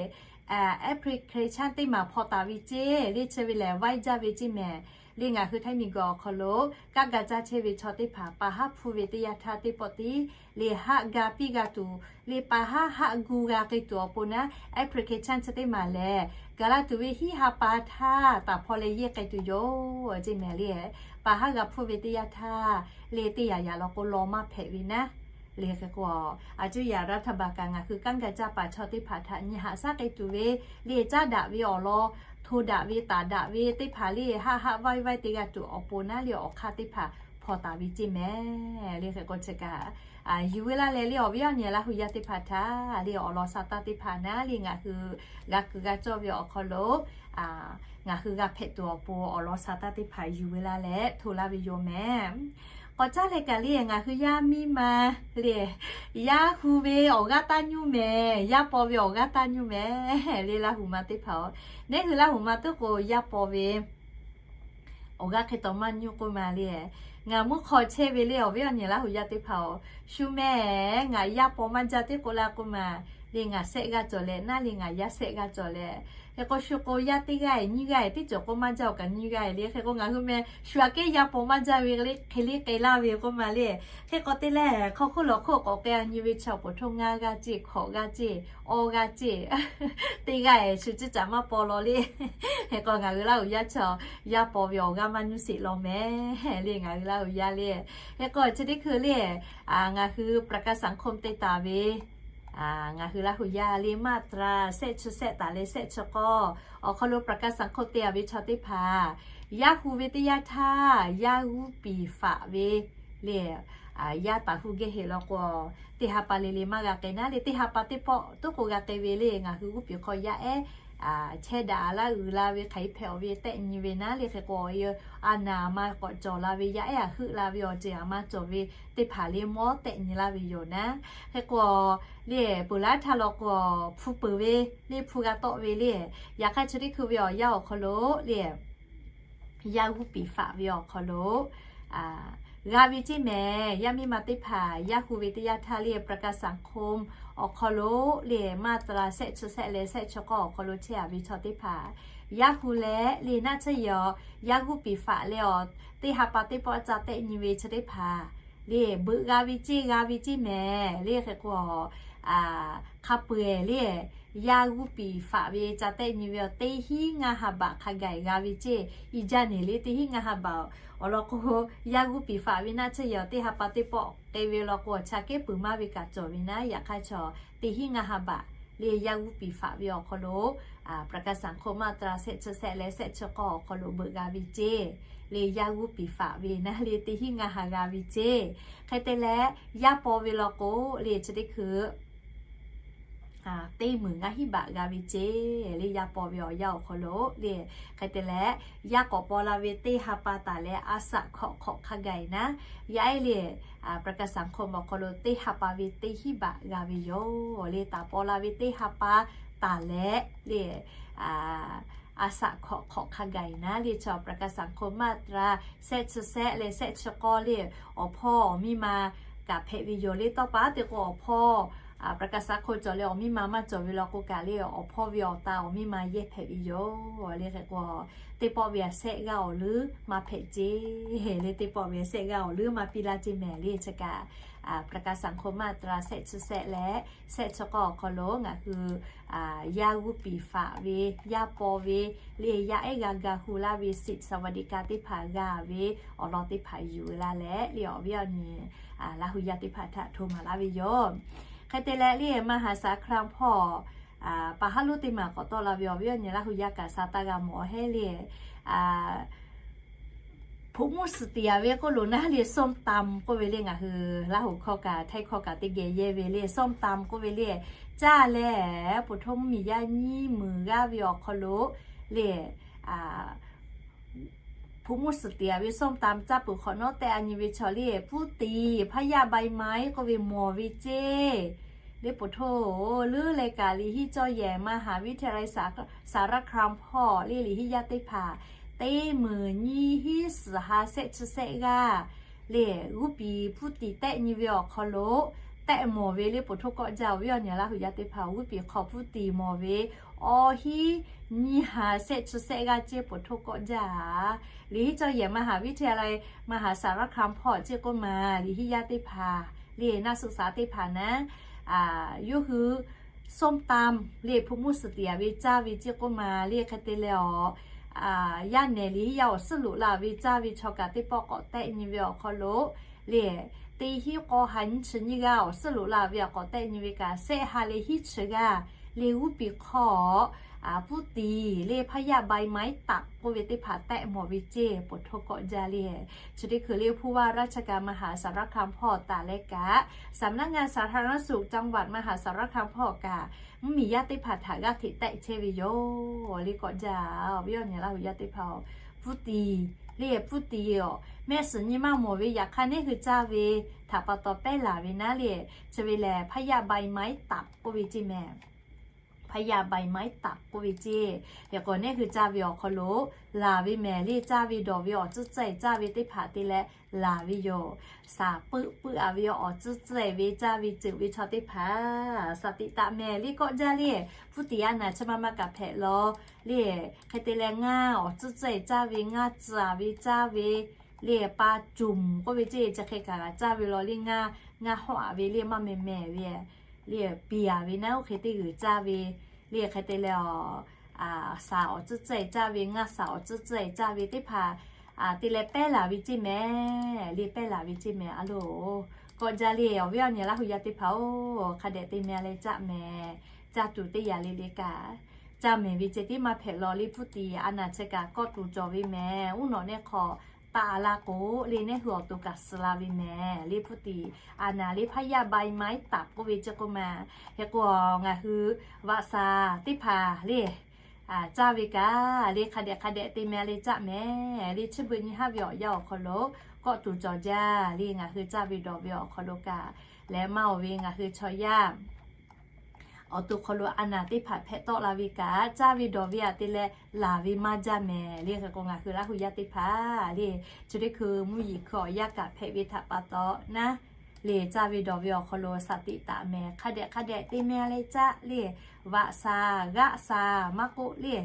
application teˇ maˬ hpaw taˍ ve ceˇ le, chi ve lehˬ vaiˇ jaˇ ve ceˇ mehˍ le. Ngaˬ hui Htaiˇ miˬguiˬ awˬ hk'aw lo kanˉ ga caˇ chehˇ ve chaw teˇ hpaˍ pa haˉ hpuˇ ve teˇ yanˇ htaˇ teˇ pawˆ tiˉ le haˆ ga piˇ g'a tuˬ le pa haˉ haˆ gu g'a k'ai tuˬ awˬ pon naˉ application chi teˇ maˬ lehˬ gaˬ la tuˬ ve hiˉ ha pa htaˇ taˍ hpaw leh yeˇ k'ai tuˬ yoˬ ceˇ mehˍ le. Pa haˉ g'a hpuˇ ve teˇ yanˇ htaˇ le teˇ yaꞈ yaꞈ law k'o law maˇ hpehꞈ ve naˉ le. Hk'e k'o a cuˇ yaꞈ รัฐบาล kaꞈ ngaˬ hui kanˉ ga caˇ paˍ chaw teˇ hpaˍ htaꞈ nyi haꞈ shaˉ k'ai tuˬ ve le caˉ daꞈ ve awˬ lawn hto daꞈ ve taˍ daꞈ ve teˇ hpaˍ le haˆ haˆ vaiˇ vaiˇ te g'a tuˬ awˬ pon naˉ le awˬ hk'aˇ teˇ hpaˍ hpaw taˍ ve ceˇ mehˍ le. Hk'e k'o chi kaꞈ yuˬ ve laˇ leh le awˬ viˉ awˬ nyi Laˇ hu yaˇ teˇ hpaˍ htaꞈ le awˬ lawn sa taˇ teˇ hpaˍ naˉ le ngaˬ hui g'a kuiˬ g'a cawˇ ve awˬ hk'aw lo ngaˬ hui g'a hpehꞈ tuˬ awˬ pon awˬ lawn sa taˇ teˇ hpaˍ yuˬ ve laˇ leh hto laˇ ve yoˬ mehˍ. K'awꞈ caˉ leh kaꞈ le ngaˬ hui yaˇ miˇ ma le yaˇ hu ve awˬ g'aˇ taˇ nyuˇ mehˍ, yaˇ paw ve awˬ g'aˇ taˇ nyuˇ mehˍ le Laˇ hu ma teˇ hpaˍ-oˬ. Neˇ hui Laˇ hu ma teˇ k'o yaˇ paw ve awˬ g'aˇ hk'e taw maˇ nyuˇ k'oˆ ma le. Ngaˬ mvuhˇ hk'aw chehˇ ve le awˬ viˉ awˬ nyi Laˇ hu yaˇ teˇ hpaˍ-oˬ, shu mehˍ ngaˬ yaˇ paw maˇ jaˇ teˇ k'oˆ laˇ k'oˆ ma le ngaˬ shehˆ g'aˇ cawˬ leh naˉ le ngaˬ yaˇ shehˆ g'aˇ cawˬ leh, hk'e k'o shu k'o yaˇ teˇ g'aˇ nyiˇ g'aˇ teˇ cawˬ k'o maˇ jaˇ-oˬ kaꞈ nyiˇ g'aˇ le. Hk'e k'o ngaˬ hui meh shu aꞈ kehˉ yaˇ paw maˇ jaˇ ve le hk'e le k'ai laˇ ve k'oˆ ma le. Hk'e k'o te leh hk'aw hk'oˆ lawˬ hk'oˆ k'awꞈ k'ai-a nyi ve chaw awˬ pon htoˇ ngaˇ g'aˇ ceˇ, hkawꞈ g'aˇ ceˇ, awˇ g'aˇ ceˇ, teˇ g'aˇ-eˬ shu ciˇ caꞈ maˇ paw law le. Hk'e k'o ngaˬ hui Laˇ huˍ yaˇ chaw yaˇ paw ve awˬ g'aˇ maˇ nuˇ sheˍ law meh le ngaˬ hui Laˇ huˍ yaˇ le. Hk'e k'o chi teˇ hkui le ngaˬ hui ประกันสังคม te taˍ ve ngaˬ hui Laˇ huˍ yaˇ le มาตรา shehˆ chi shehˆ taˍ leh shehˆ chi k'awˇ awˬ hk'aw lo ประกันสังคม te-a ve chaw teˇ hpaˍ yaˇ hu ve teˇ yanˇ htaˇ yaˇ g'uˇ piˍ faꞈ ve le, yaˇ taˍ hu geh heˆ law k'o, teˇ ha pa le le maˇ g'a k'ai naˉ le teˇ ha pa teˇ pawˆ toˉ k'o g'a k'ai ve le ngaˬ hui g'uˇ piˍ hk'aw yaˇ ehˉ chehˇ daꞈ laˇ uiˍ la ve hk'aˬ hk'e hpehꞈ-aˬ ve tehˆ nyi ve naˉ le. Hk'e k'o a naˍ ma k'awꞈ cawˬ la ve yaˇ ehˉ aꞈ heuˆ la ve awˬ ceuˬ aꞈ maˇ cawˬ ve teˇ hpaˍ le mawˇ tehˆ nyi laˇ ve yoˬ naˉ. Hk'e k'o le peuˬ laˇ htaˇ law k'o hpu peuˬ ve le hpu g'a tawˆ ve le. Yaꞈ hk'aˇ chi teˇ hkui ve awˬ yanˇ awˬ hk'aw lo le yaˇ g'uˇ piˍ faꞈ ve awˬ hk'aw lo g'a ve ceˇ mehˍ. Yaˇ miˇ ma teˇ hpaˍ yaˇ hu ve teˇ yanˇ htaˇ le ประกันสังคม awˬ hk'aw lo le มาตรา shehˆ chi shehˆ leh shehˆ chi k'awˇ awˬ hk'aw lo chehˇ-a ve chaw teˇ hpaˍ yaˇ hu leh le naˆ tsuhˇ yaꞈ yaˇ g'uˇ piˍ faꞈ leh awˬ teˇ ha pa teˇ pawˆ ca tehˆ nyi ve chi teˇ hpaˍ le beuꞈ g'a ve ceˇ g'a ve ceˇ mehˍ le. Hk'e k'o hk'a peu-eˬ le yaˇ g'uˇ piˍ faꞈ ve ca tehˆ nyi ve awˬ teˇ hinˉ ngaˇ ha baꞈ hk'a gaˬ g'a ve ceˇ. I jaˇ neˬ le teˇ hinˉ ngaˇ ha baꞈ awˬ lawn k'o, yaˇ g'uˇ piˍ faꞈ ve naˆ tsuhˇ yaꞈ teˇ ha pa teˇ pawˆ k'ai ve law k'o, awˬ chaw kehˉ peuˬ maˇ ve kaꞈ cawˬ ve naˉ. Yaꞈ hk'aˇ chaw teˇ hinˉ ngaˇ ha baꞈ le yaˇ g'uˇ piˍ faꞈ ve awˬ hk'aw lo ประกันสังคม มาตรา shehˆ chi shehˆ leh shehˆ chi k'awˇ awˬ hk'aw lo beuꞈ g'a ve ceˇ. Le yaˇ g'uˇ piˍ faꞈ ve naˉ le teˇ hinˉ ngaˇ ha g'a ve ceˇ. Hk'e te leh yaˇ paw ve law k'o le chi teˇ hkui teˇ meunˍ ngaˇ hinˉ baꞈ g'a ve ceˇ. Le yaˇ paw ve awˬ yanˇ awˬ hk'aw lo le hk'e te leh yaˇ k'awꞈ paw la ve teˇ ha pa taˍ leh a shaꞈ hkawꞈ hk'awꞈ hk'a gaˬ naˉ. Yaˇ ehˉ le ประกันสังคม awˬ hk'aw lo teˇ ha pa ve teˇ hinˉ baꞈ g'a ve yoˬ. Le taˍ paw la ve teˇ ha pa taˍ leh le a shaꞈ hkawꞈ hk'awꞈ hk'a gaˬ naˉ le chaw ประกันสังคม มาตรา shehˆ chi shehˆ leh shehˆ chi k'awˇ le awˬ hpawˇ awˬ miˇ ma kaꞈ hpehꞈ ve yoˬ. Le tawˇ pa te k'o awˬ hpawˇ ประกันสังคม cawˬ leh awˬ miˇ ma maˇ cawˬ ve law k'o kaꞈ le awˬ hpawˇ ve awˬ ta awˬ miˇ ma yehˇ hpehꞈ ve yoˬ. Le hk'e k'o teˇ pawˆ ve a shehˆ g'aˇ awˬ leuˉ maˇ hpehꞈ ceˇ. Le teˇ pawˆ ve a shehˆ g'aˇ awˬ leuˉ maˇ piˇ laˇ ceˇ mehˍ le chi kaꞈ ประกันสังคม มาตรา shehˆ chi shehˆ leh shehˆ chi k'awˇ awˬ hk'aw lo ngaˬ hui yaˇ g'uˇ piˍ faꞈ ve yaˇ paw ve le yaˇ ehˉ g'a ga hu laˇ ve สิทธิ์สวัสดิการ teˇ hpaˍ g'a ve awˬ lawn teˇ hpaˍ yuˬ la leh le awˬ viˉ awˬ nyi Laˇ huˍ yaˇ teˇ hpaˍ htaꞈ hto maˍ laˇ ve yoˬ. Hk'e te leh le มหาสารคาม hpawˇ pa haˉ lonˉ teˇ maˬ k'awꞈ tawˆ la ve awˬ viˉ awˬ nyi Laˇ huˍ yaˇ kaꞈ sha taˇ g'a mawˬ hehˉ le ผงหมูสะเต๊ะ ve k'oˆ lo naˉ le ส้มตำ k'oˆ ve le ngaˬ hui Laˇ huˍ hkawˇ kaꞈ Htaiˇ hkawˇ kaꞈ teˇ geh yehˇ ve le ส้มตำ k'oˆ ve le caˇ leh 普通 miˬ yaˇ nyiˇ meunˍ g'aˇ ve awˬ hk'aw lo le hpu mvuhˇ suhˍ teꞈ-a ve ส้มตำ caˇ peuˬ hk'awꞈ nawˉ tehꞈ-a nyi ve chaw le, ผู้ตี พระยาใบไม้ k'oˆ ve mawˬ ve ceˇ. Le ပုထိုꞈ-oˬ, leuˉ leh kaꞈ liꞈ hiˉ cawˇ yehˬ มหาวิทยาลัยสารคาม hpawˇ le liꞈ hiˉ yaˇ teˇ hpaˍ teˇ meunˍ nyiˇ hinˉ suhˍ ha shehˆ chi shehˆ g'aˇ le g'uˇ piˍ ผู้ตี tehꞈ nyi ve awˬ hk'aw lo tehꞈ mawˬ ve le ပုထိုꞈ กอล์ฟ jaˇ-oˬ ve awˬ nyi Laˇ huˍ yaˇ teˇ hpaˍ g'uˇ piˍ hk'aw ผู้ตี mawˬ ve awˬ hinˉ nyiˇ ha shehˆ chi shehˆ g'aˇ ceˇ ပုထိုꞈ กอล์ฟ jaˇ-a. Liꞈ hiˉ cawˇ yehˬ มหาวิทยาลัยมหาสารคาม hpawˇ ceˇ k'oˆ ma liꞈ hiˉ yaˇ teˇ hpaˍ le naˆ suh shaˍ teˇ hpaˍ naˉ yawˇ hui ส้มตำ le hpu mvuhˇ suhˍ teꞈ-a ve caˇ ve ceˇ k'oˆ ma le hk'e te leh-awˬ, yaˇ nehˬ liꞈ hiˉ yaˇ awˬ suhˉ loꞈ la ve caˇ ve chaw kaꞈ teˇ pawˆ k'awꞈ tehꞈ nyi ve awˬ hk'aw lo le teˇ hinˉ k'awˇ ha nyiˇ chi nyiˇ g'aˇ awˬ suhˉ loꞈ la ve awˬ k'awꞈ tehꞈ nyi ve kaꞈ shehˆ ha leh hiˉ chi g'aˇ le g'uˇ piˍ hk'aw ผู้ตี le พระยาใบไม้ ตัด k'oˆ ve teˇ hpaˍ tehꞈ mawˬ ve ceˇ ပုထိုꞈ กอล์ฟ jaˇ le. Chi teˇ hkui le ผู้ว่าราชการมหาสารคาม hpawˇ taˍ leh kaꞈ สำนักงานสาธารณสุขจังหวัดมหาสารคาม hpawˇ kaꞈ mvuhˇ miˬ yaˇ teˇ hpaˍ htaꞈ g'aˇ hteꞈ tehꞈ chehˇ ve yoˬ le กอล์ฟ jaˇ-a ve awˬ nyi Laˇ huˍ yaˇ teˇ hpaˍ-oˬ, ผู้ตี le ผู้ตี awˬ mehˆ suhˍ nyi maˇ mawˬ ve yaꞈ hk'aˇ neˉ hui caˇ ve htaꞈ pa taw pehˉ laˬ ve naˉ le chi ve lehˬ พระยาใบไม้ตัด k'oˆ ve ceˇ mehˍ. hpaˇ yaˇ ใบไม้ตับ k'oˆ ve ceˇ. Hk'e k'o, neˉ hui caˇ ve awˬ hk'aw lo laˬ ve mehˍ le, caˇ ve dawˬ ve awˬ tcuhˉ tcuhˉ caˇ ve teˇ hpaˍ te leh laˬ ve yoˬ. Saˍ peuˆ peuˆ-a ve awˬ tcuhˉ tcuhˉ-e ve caˇ ve ceuˬ ve chaw teˇ hpaˍ, saˍ tiꞈ taꞈ mehˍ le k'awˆ jaˇ le. Pfuhˇ tiꞈ a naˍ chi ma ma kaꞈ hpehꞈ law le. Hk'e te leh ngaˇ awˬ tcuhˉ tcuhˉ-e caˇ ve, ngaˇ tcuh-a ve caˇ ve le, pa cumˍ k'oˆ ve ceˇ, chi hk'e kaꞈ caˇ ve law le. Ngaˇ, ngaˇ hawˆ-a ve le, maˇ meh meh ve le, piˍ-a ve naˉ oˇ hk'e teˇ g'uiˬ caˇ ve le. Hk'e te leh a, saˍ awˬ tcuhˉ tcuhˉ-e caˇ ve, ngaˇ saˍ awˬ tcuhˉ tcuhˉ-e caˇ ve teˇ hpaˍ te leh pehˉ laˬ ve ceˇ mehˍ le, pehˉ laˬ ve ceˇ mehˍ a loˬ. K'awˆ jaˇ le, awˬ viˉ awˬ nyi Laˇ hu yaˇ teˇ hpaˍ-oˬ, hk'a dehꞈ te mehˍ leh caˇ mehˍ. Caˇ tuˬ teˇ yanˇ le le kaꞈ, caˇ mehˍ ve ceh tiˉ maˇ hpehꞈ law le. Pfuhˇ tiꞈ a naˍ chi kaꞈ kawˆ tuˬ cawˬ ve mehˍ. Uˉ nawꞈ neˇ hk'aw taˆ-a laˇ k'o le, neˉ hui awˬ to kaꞈ suh la ve mehˍ le. Pfuhˇ tiꞈ a naˍ le hpaˇ yaˇ ใบไม้ตับ k'oˆ ve ceˇ k'oˆ ma. Hk'e k'o, ngaˬ hui vaꞈ saˍ teˇ hpaˍ le caˇ ve kaꞈ le, hk'a dehꞈ hk'a dehꞈ te mehˍ le caˇ mehˍ le. Chi beuꞈ nyi haˉ ve awˬ yanˇ awˬ hk'aw lo kawˆ tuˬ cawˬ jaˇ le. Ngaˬ hui caˇ ve dawˬ ve awˬ hk'aw lo kaꞈ leh maˇ-oˬ ve, ngaˬ hui chaw yaˇ awˬ to hk'aw lo a naˍ teˇ hpaˍ hpehꞈ tawˆ la ve kaꞈ, caˇ ve dawˬ ve-a te leh laˬ ve maˇ jaˇ mehˍ le. Hk'e k'o, ngaˬ hui Laˇ hu yaˇ teˇ hpaˍ le, chi teˇ hkui mvuhˇ yeˬ hkui awˬ yanˇ kaꞈ hpehꞈ ve htaꞈ pa taw naˉ le, caˇ ve dawˬ ve awˬ hk'aw lo saˍ tiꞈ taꞈ mehˍ, hk'a dehꞈ hk'a dehꞈ te mehˍ le caˇ le. Vaꞈ saˍ, g'aˆ saˍ maˇ k'oˆ le,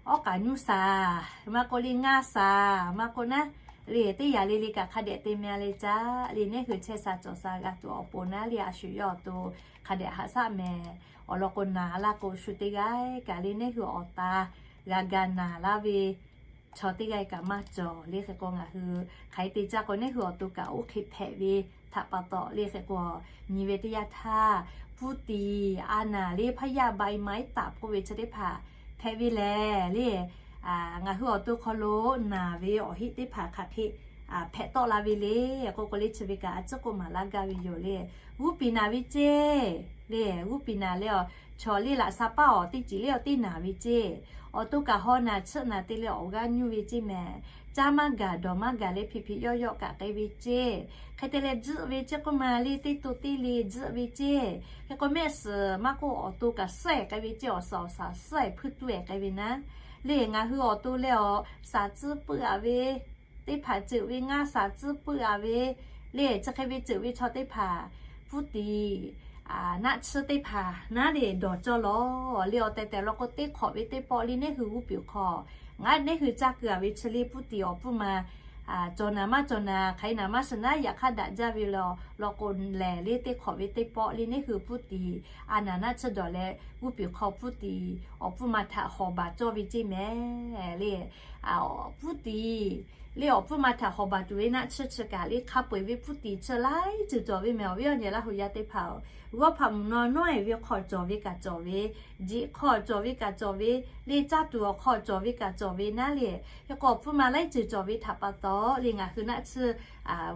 awˉ k'aꞈ nyuˇ saˍ maˇ k'oˆ le, ngaˇ saˍ maˇ k'oˆ naˉ le, teˇ yanˇ le le kaꞈ hk'a dehꞈ te mehˍ le caˇ le. Neˉ hui chehˇ sha cawˬ sha g'a tuˬ awˬ pon naˉ le, a shu yawˇ awˬ to hk'a dehꞈ haꞈ shaˆ mehˍ. Awˬ lawn k'o, naˬ laˇ k'o shu teˇ g'aˇ kaꞈ le, neˉ hui awˬ ta g'a ga naˬ laˇ ve chaw teˇ g'aˇ kaꞈ maˇ cawˬ le. Hk'e k'o, ngaˬ hui hk'aˬ hk'e te caˇ k'o, neˉ hui awˬ to kaꞈ oˇ hk'e hpehꞈ ve htaꞈ pa taw le. Hk'e k'o, nyi ve teˇ yanˇ htaˇ, Pfuhˇ tiꞈ a naˍ le hpaˇ yaˇ ใบไม้ตับ k'oˆ ve chi teˇ hpaˍ hpehꞈ ve lehˬ le, ngaˬ hui awˬ to hk'aw lo naˬ ve awˬ heˆ teˇ hpaˍ hk'aˬ hk'e hpehꞈ tawˆ la ve le k'oˆ k'o le, chi ve kaꞈ a ciˉ k'oˆ maˍ laˇ gaˇ ve yoˬ le. G'uˇ piˍ naˬ ve ceˇ le, g'uˇ piˍ naˬ leh a, chaw le laꞈ sha paˇ awˬ teˇ ceuˬ le awˬ teˇ naˬ ve ceˇ. Awˬ to kaꞈ haw naˬ chiˆ naˬ te leh awˬ g'aˇ nyuˇ ve ceˇ mehˍ. Caˇ maˇ gaˬ dawˬ maˇ gaˬ leh hpeꞈ hpeꞈ yawˆ yawˆ kaꞈ k'ai ve ceˇ. Hk'e te leh tzuhˆ ve ceˇ k'oˆ ma le, teˇ to teˇ le tzuhˆ ve ceˇ. Hk'e k'o, mehˆ suhˍ maˇ k'oˆ, awˬ to kaꞈ suhˉ-ehˍ k'ai ve ceˇ, awˬ suhˍ awˬ shaˍ suhˉ-ehˍ hpuiˇ tuˇ-ehˍ k'ai ve naˉ le. Ngaˬ hui awˬ to leh a, shaˍ tcuhˉ puiˉ-a ve teˇ hpaˍ ceuˬ ve, ngaˇ shaˍ tcuhˉ puiˉ-a ve le, chi hk'e ve ceuˬ ve chaw teˇ hpaˍ, Pfuhˇ tiꞈ naˆ tsuhˇ teˇ hpaˍ naˉ le dawˬ cawˇ lawˬ le. Awˬ tehˬ tehˬ law k'o, teˇ hk'awꞈ ve teˇ pawˆ le neˉ hui g'uˇ piˍ hk'aw, ngaˬ neˉ hui caˇ keu-a ve chi le Pfuhˇ tiꞈ awˬ pfuhˇ ma cawˬ naˍ maˇ cawˬ naˍ, hk'aˬ hk'e naˍ maˇ shiˍ naˉ, yaꞈ hk'aˇ daꞈ jaˇ ve law law k'o lehˬ le, teˇ hk'awꞈ ve teˇ pawˆ le neˉ hui Pfuhˇ tiꞈ a naˍ naˆ tsuhˇ dawˬ leh g'uˇ piˍ hk'aw Pfuhˇ tiꞈ awˬ pfuhˇ ma htaꞈ hawˍ baˬ cawˇ ve ceˇ mehˍ le. Pfuhˇ tiꞈ le awˬ pfuhˇ ma htaꞈ hawˍ baˬ tuˬ ve naˆ tsuhˇ chi kaꞈ le hk'a peu-eˬ ve Pfuhˇ tiꞈ chi laiˉ ceuˬ cawˬ ve mehˍ. Awˬ viˉ awˬ nyi Laˇ hu yaˇ teˇ hpaˍ-oˬ, g'awˇ hpaꞈ mvuhˬ naw nawˉ-ehˍ ve hk'aw cawˬ ve kaꞈ cawˬ ve, jeꞈ hk'aw cawˬ ve kaꞈ cawˬ ve le, caˇ tuˬ awˬ hk'aw cawˬ ve kaꞈ cawˬ ve naˉ le. Hk'e k'o, awˬ pfuhˇ ma laiˉ ceuˬ cawˬ ve htaꞈ pa taw le, ngaˬ hui naˆ tsuhˇ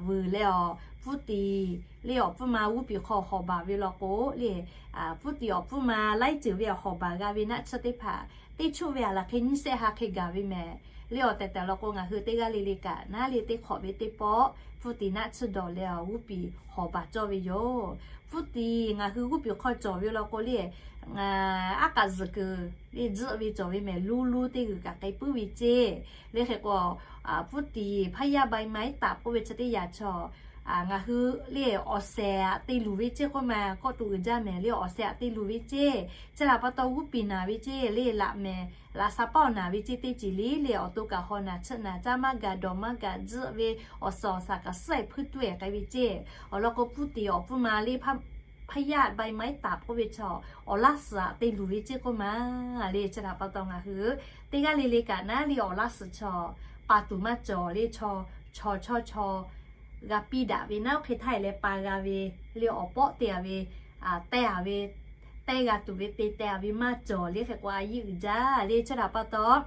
vuiˬ leh a, Pfuhˇ tiꞈ le awˬ pfuhˇ ma g'uˇ piˍ hk'aw hawˍ baˬ ve law k'o le, Pfuhˇ tiꞈ awˬ pfuhˇ ma laiˉ ceuˬ ve awˬ hawˍ baˬ g'a ve naˆ tsuhˇ teˇ hpaˍ teˇ chuˆ ve a laˬ hk'e nyiˇ sehˆ ha hk'e gaˬ ve mehˍ. Le awˬ tehˬ tehˬ law k'o, ngaˬ hui teˇ g'aˇ le le kaꞈ naˉ le teˇ hk'awꞈ ve teˇ pawˆ Pfuhˇ tiꞈ naˆ tsuhˇ dawˬ leh a g'uˇ piˍ hawˍ baˬ cawˇ ve yoˬ. Pfuhˇ tiꞈ ngaˬ hui g'uˇ piˍ hk'aw cawˬ ve law k'o le, aˉ k'aꞈ zuhˬ kuiˬ le tzuhˆ ve cawˬ ve mehˍ. Luˇ luˇ teˇ g'uiˬ kaꞈ k'ai puiˉ ve ceˇ. Le hk'e k'o, Pfuhˇ tiꞈ hpaˇ yaˇ ใบไม้ตับ k'oˆ ve chi teˇ yanˇ chaw ngaˬ hui le awˬ shehˍ aꞈ te luˬ ve ceˇ k'oˆ ma, kawˆ tuˬ uiˍ jaˇ mehˍ le, awˬ shehˍ aꞈ te luˬ ve ceˇ. Chi htaꞈ pa taw g'uˇ piˍ naˬ ve ceˇ le, laꞈ mehˍ laꞈ sha paˇ awˬ naˬ ve ceˇ teˇ ceuˬ le le, awˬ to kaꞈ haw naˬ chiˆ naˬ, caˇ maˇ gaˬ dawˬ maˇ gaˬ tzuhˆ ve, awˬ suhˍ awˬ shaˍ kaꞈ suhˉ-ehˍ hpuiˇ tuˇ-ehˍ k'ai ve ceˇ. Awˬ lawn k'o, Pfuhˇ tiꞈ awˬ pfuhˇ ma le hpaˇ yaˇ ใบไม้ตับ k'oˆ ve chaw awˬ laˇ suhˍ aꞈ te luˬ ve ceˇ k'oˆ ma le. Chi htaꞈ pa taw ngaˬ hui teˇ g'aˇ le le kaꞈ naˉ le awˬ laˇ suhˍ chaw pa tuˬ maˇ cawˬ le. Chaw chaw chaw g'a piˇ daꞈ ve naˉ, oˇ hk'e htaˇ e leh pa g'a ve le, awˬ pawˆ te-a ve, teh-a ve, teh g'a tuˬ ve te teh-a ve maˇ cawˬ le. Hk'e k'o, a yiˇ uiˍ jaˇ le. Chi htaꞈ pa taw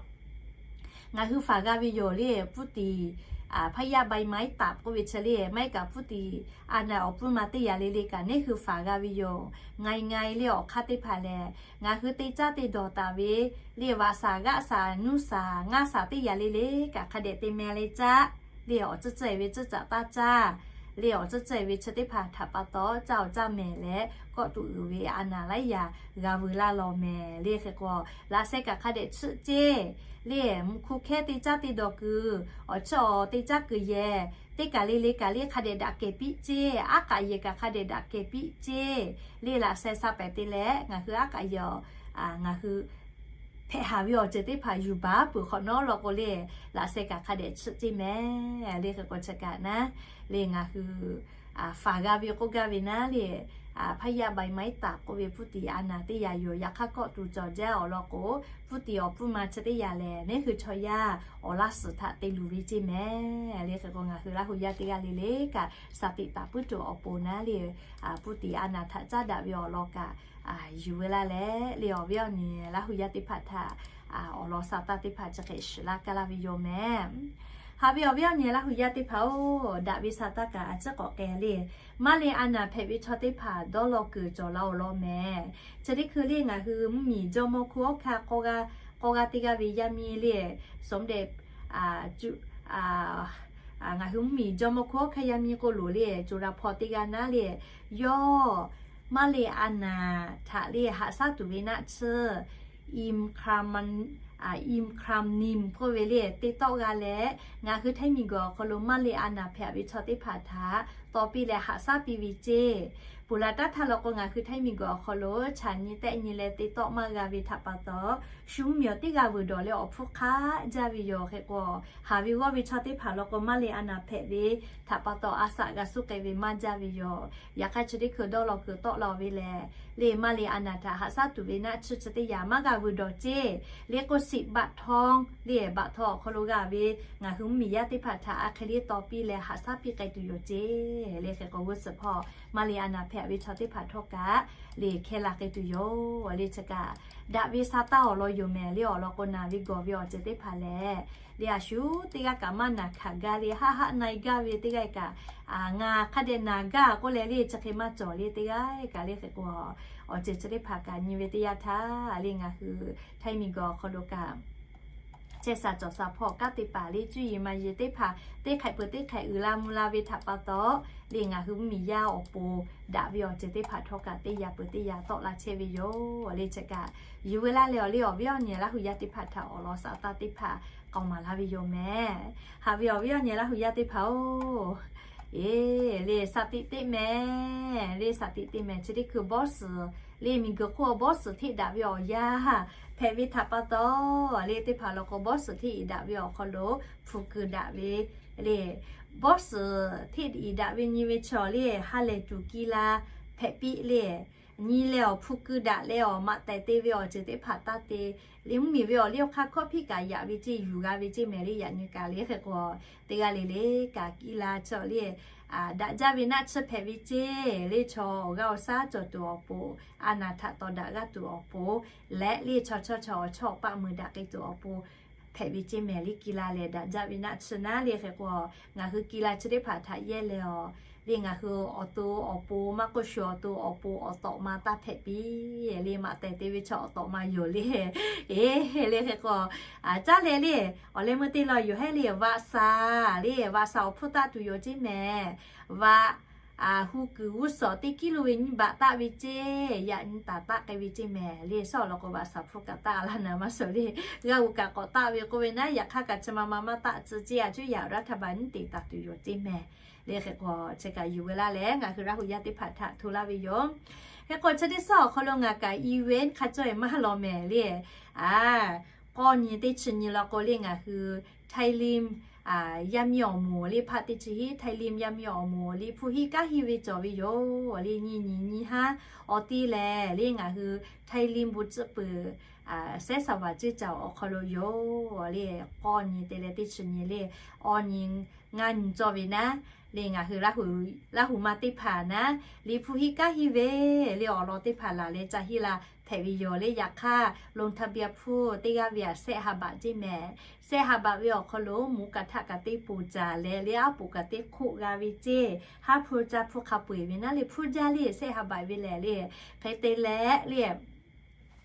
ngaˬ hui faˍ g'a ve yoˬ le. Pfuhˇ tiꞈ hpaˇ yaˇ ใบไม้ตับ k'oˆ ve chi le, maˇ heˆ kaꞈ Pfuhˇ tiꞈ a naˍ awˬ pfuhˇ ma teˇ yanˇ le le kaꞈ neˉ hui faˍ g'a ve yoˬ. Nga e nga e le awˬ hk'aˇ teˇ hpaˍ lehˬ, ngaˬ hui te caˇ te dawˬ taˍ ve le vaꞈ shaˍ, g'aˆ shaˍ, nuˇ shaˍ, ngaˇ shaˍ teˇ yanˇ le le kaꞈ hk'a dehꞈ te mehˍ le caˇ le, awˬ tcuhˉ tcuhˉ-e ve tcuhˉ caꞈ taˇ caˇ le awˬ tcuhˇ ceh ve chi teˇ hpaˍ htaꞈ pa taw caˇ awˬ caˇ mehˍ leh kawˆ tuˬ uiˍ ve a naˍ laiˉ yaꞈ g'a veu laˇ law mehˍ le. Hk'e k'o, laꞈ sheh kaꞈ hk'a dehꞈ chiˆ ceˇ le, mvuhˇ hkuˇ hkehˉ teˇ caˉ teˇ dawˬ kuiˬ, awˬ chiˇ awˬ teˇ caˉ kuiˬ yehˬ teˇ kaˬ le le kaꞈ le hk'a dehꞈ daꞈ kehˬ piˆ ceˇ, aˉ k'aꞈ yehˬ kaꞈ hk'a dehꞈ daꞈ kehˬ piˆ ceˇ le. Laꞈ sheh sha pehˍ te leh ngaˬ hui aˉ k'aꞈ yehˬ ngaˬ hui hpehꞈ haˍ ve awˬ ceuˬ teˇ hpaˍ yuˬ baˬ peuˬ hk'awꞈ nawˉ law k'o le, laꞈ sheh kaꞈ hk'a dehꞈ chiˆ ceˇ mehˍ le. Hk'e k'o chi kaꞈ naˉ le ngaˬ hui faˍ g'a ve k'oˆ gaˇ ve naˉ le, hpaˇ yaˇ bai maiˉ taˍ k'oˆ ve ผู้ติดอานัต teˇ yaꞈ yoˬ. Yaꞈ hk'aˇ kawˆ tuˬ cawˬ jaˇ awˬ lawn k'o, ผู้ติด awˬ pfuhˇ ma chi teˇ yaꞈ lehˬ neˉ hui chaw yaˇ awˬ laˇ suhˍ htaꞈ te luˬ ve ceˇ mehˍ le. Hk'e k'o ngaˬ hui Laˇ hu yaˇ teˇ g'aˇ le le kaꞈ สติ taˍ puiˉ tuˬ awˬ pon naˉ le, ผู้ติดอานัต htaꞈ caˉ daꞈ ve awˬ lawn kaꞈ yuˬ veu laˇ leh le, awˬ viˉ awˬ nyi Laˇ hu yaˇ teˇ hpaˍ htaꞈ awˬ lawn sa taˇ teˇ hpaˍ chi hk'e shiˍ laˇ kaˇ laˇ ve yoˬ mehˍ. Haꞈ ve awˬ viˉ awˬ nyi Laˇ hu yaˇ teˇ hpaˍ-oˬ, daꞈ ve sa taˇ kaꞈ a ciˉ k'awꞈ k'ai le. Maˇ le a naˍ hpehꞈ ve chaw teˇ hpaˍ dawˇ law kuiˬ cawˬ la awˬ lawn mehˍ. Chi teˇ hkui le ngaˬ hui mvuhˇmiˬ jawˇmawˇ hkunˉ hawˉ hkanˇ k'awˇ g'aˇ teˇ g'aˇ ve yaˇ miˇ le, sawˉ mvuhˇ deh, ngaˬ hui mvuhˇmiˬ jawˇmawˇ hkunˉ hawˉ hkanˇ yaˇ miˇ k'oˆ loˬ le, จุฬาภรณ์ teˇ g'aˇ naˉ le, yawˇ maˇ le a naˍ htaꞈ le haꞈ shaˉ tuˬ ve naˆ tsuhˇ imcranium k'oˆ ve le te tawˆ g'a leh, ngaˬ hui Htaiˇ miˬguiˬ awˬ hk'aw lo maˇ le a naˍ hpehꞈ ve chaw teˇ hpaˍ htaꞈ taw piˇ leh haꞈ shaˉ piˇ ve ceˇ. Ponˬ laˬ taˉ htaˇ law k'o ngaˬ hui Htaiˇ miˬguiˬ awˬ hk'aw lo chaꞈ nyi tehˆ nyi leh te tawˆ maˇ g'a ve htaꞈ pa taw, shu mvuhˇmiˬ awˬ teˇ g'aˇ vuiˬ dawˬ leh awˬ hpfuhˇ hk'aˆ jaˇ ve yoˬ. Hk'e k'o, haˍ ve g'awˇ ve chaw teˇ hpaˍ law k'o maˇ le a naˍ hpehꞈ ve htaꞈ pa taw a shaꞈ g'a suhˉ k'ai ve maˇ jaˇ ve yoˬ. Yaꞈ hk'aˇ chi teˇ hkui dawˇ law kuiˬ tawˆ la ve lehˬ le, maˇ le a naˍ htaꞈ haꞈ shaˉ tuˬ ve naˆ tsuhˇ chi teˇ yaꞈ maˇ g'a vuiˬ dawˬ ceˇ. Le k'o shiˍ บัตรทอง le บัตรทอง awˬ hk'aw lo g'a ve ngaˬ hui mvuhˇmiˬ yaˇ teˇ hpaˍ htaꞈ a hk'e le taw piˇ leh haꞈ shaˉ piˇ k'ai tuˬ yoˬ ceˇ. Le hk'e k'o g'uˇ suhˍ hpawˇ maˇ le a naˍ hpehꞈ ve chaw teˇ hpaˍ htawˇ kaꞈ le hkehˇ la k'ai tuˬ yoˬ le. Chi kaꞈ daꞈ ve sa taˇ awˬ lawn yoˬ mehˍ le. Awˬ lawn k'o naˬ ve gawˬ ve awˬ ceuˬ teˇ hpaˍ lehˬ le a shu teˇ g'aˇ kaꞈ maˇ naˬ hkanˍ gaˇ le, haˆ haˆ na e gaˇ ve teˇ g'aˇ kaꞈ ngaˬ hk'a dehꞈ naˬ gaˇ k'oˆ leh le chi hk'e maˇ cawˬ le. Teˇ g'aˇ kaꞈ le hk'e k'o awˬ ceuˬ chi teˇ hpaˍ kaꞈ nyi ve teˇ yanˇ htaˇ le ngaˬ hui Htaiˇ miˬguiˬ awˬ hk'aw lo kaꞈ chehˇ sha cawˬ sha hpawˇ kanˉ te paˍ le cuˇ yiˍ ma yiˍ teˇ hpaˍ teˇ hk'ehꞈ peuˬ teˇ hk'ehꞈ uiˍ la mvuh la ve htaꞈ pa taw le ngaˬ hui mvuhˇmiˬ yaˇ awˬ pon daꞈ ve awˬ ceuˬ teˇ hpaˍ htawˇ kaꞈ teˇ yaꞈ peuˬ teˇ yaꞈ tawˆ la chehˇ ve yoˬ le. Chi kaꞈ yuˬ veu laˇ leh awˬ le awˬ viˉ awˬ nyi Laˇ hu yaˇ teˇ hpaˍ htaꞈ awˬ lawn sa taˇ teˇ hpaˍ k'awꞈ maˍ laˇ ve yoˬ mehˍ. Haꞈ ve awˬ viˉ awˬ nyi Laˇ hu yaˇ teˇ hpaˍ-oˬ, eˬ le สติ teˇ mehˍ le สติ teˇ mehˍ. Chi teˇ hkui bawˇ suhˍ le miˬguiˬ hk'oˆ bawˇ suhˍ hteˆ daꞈ ve awˬ yanˇ hpehꞈ ve htaꞈ pa taw le teˇ hpaˍ law k'o bawˇ suhˍ hteˆ iˍ daꞈ ve awˬ hk'aw lo hpu keu daꞈ ve le, bawˇ suhˍ hteˆ iˍ daꞈ ve nyi ve chaw le ha lehˬ tuˬ ki la hpehꞈ piˇ le. Nyi leh awˬ hpu keu daꞈ leh awˬ maꞈ tehˬ te ve awˬ ceuˬ teˇ hpaˍ taˇ te le, mvuhˇmiˬ ve awˬ liˇ awˬ hk'aˇ hkawˇ hpiˆ kaꞈ yaꞈ ve ceˇ yuˬ g'a ve ceˇ mehˍ le. Yaꞈ nyi kaꞈ le hk'e k'o teˇ g'aˇ le le kaꞈ ki la chaw le daꞈ jaˇ ve naˆ tsuhˇ hpehꞈ ve ceˇ le. Chaw awˬ g'aˇ awˬ shaˉ cawˬ tuˬ awˬ pon, a naˍ htaꞈ taw daꞈ g'aˇ tuˬ awˬ pon leh le chaw chawˇ chaw awˬ chawˇ paˆ mui daꞈ k'ai tuˬ awˬ pon hpehꞈ ve ceˇ mehˍ le. Ki la lehˬ daꞈ jaˇ ve naˆ tsuhˇ naˉ le hk'e k'o ngaˬ hui ki la chi teˇ hpaˍ htaꞈ yehˇ leh awˬ le ngaˬ hui awˬ to awˬ pon maˇ k'oˆ shuˍ awˬ to awˬ pon awˬ tawꞈ ma taˇ hpehꞈ piˇ le. Maꞈ tehˬ te ve chaw awˬ tawꞈ ma yoˬ le. Eˬ le hk'e k'o caˉ leh le awˬ leh meuˇ teˇ law yoˬ hehˉ le vaꞈ shaˍ le vaꞈ shaˍ awˬ hpfuhˇ taˆ tuˬ yoˬ ceˇ mehˍ. Vaꞈ hu kuiˬ g'uˇ suhˍ teˇ kiˇ lo ve nyiˇ baꞈ taˆ ve ceˇ, yaꞈ nyi taˍ taˆ k'ai ve ceˇ mehˍ le. Shaˉ awˬ lawn k'o vaꞈ shaˍ hpfuhˇ kaꞈ taˆ laˇ naˍ maˇ shawˍ le. G'aˇ gu kaꞈ k'awꞈ taˆ ve k'oˆ ve naˉ, yaꞈ hk'aˇ kaꞈ chi ma ma maˇ taˆ tcuh ceˇ, a cuˉ yaꞈ รัฐบาล nyiˇ te taˍ tuˬ yoˬ ceˇ mehˍ le. Hk'e k'o chi kaꞈ yuˬ veu laˇ leh ngaˬ hui Laˇ hu yaˇ teˇ hpaˍ htaꞈ hto laˇ ve yoˬ. Hk'e k'o chi teˇ shaˉ awˬ hk'aw lo ngaˬ kaꞈ event hk'a cawˇ e maˇ law mehˍ le. A k'awˇ nyi teˇ chi nyi law k'o le ngaˬ hui Htaiˇ Limˇ yaˇ miˇ awˬ moˍ le hpaˆ teˇ chi hiˆ Htaiˇ Limˇ yaˇ miˇ awˬ moˍ Liꞈ hpu hiˆ kanˉ hiˆ ve cawˬ ve yoˬ le. Nyi nyi nyi haˉ awˬ ti lehˬ le ngaˬ hui Htaiˇ Limˇ bon tcuhˉ peuˬ sehˉ saˍ vaˍ ceˇ caˬ awˬ hk'aw lo yoˬ le. K'awˇ nyi te leh teˇ chi nyi le awˇ nyi ngaˇ nyi cawˇ ve naˉ le ngaˬ hui Laˇ hu ma teˇ hpaˍ naˉ Liꞈ hpu hiˆ kanˉ hiˆ ve le awˬ lawn teˇ hpaˍ laˬ leh ca hiˆ la hpehꞈ ve yoˬ le. Yaꞈ hk'aˇ ลงทะเบียน hpu teˇ g'aˇ ve aꞈ sehˆ ha baꞈ ceˇ mehˍ. Sehˆ ha baꞈ ve awˬ hk'aw lo mvuhˇ kaꞈ htaˆ kaꞈ teˇ poˬ caˍ leh le aˉ poꞈ kaꞈ teˇ hk'oˆ g'a ve ceˇ. Haˉ hpu caˇ hpu hk'a peu eˬ ve naˉ le hpu jaˇ le sehˆ ha baꞈ ve lehˬ le. Hk'e te leh le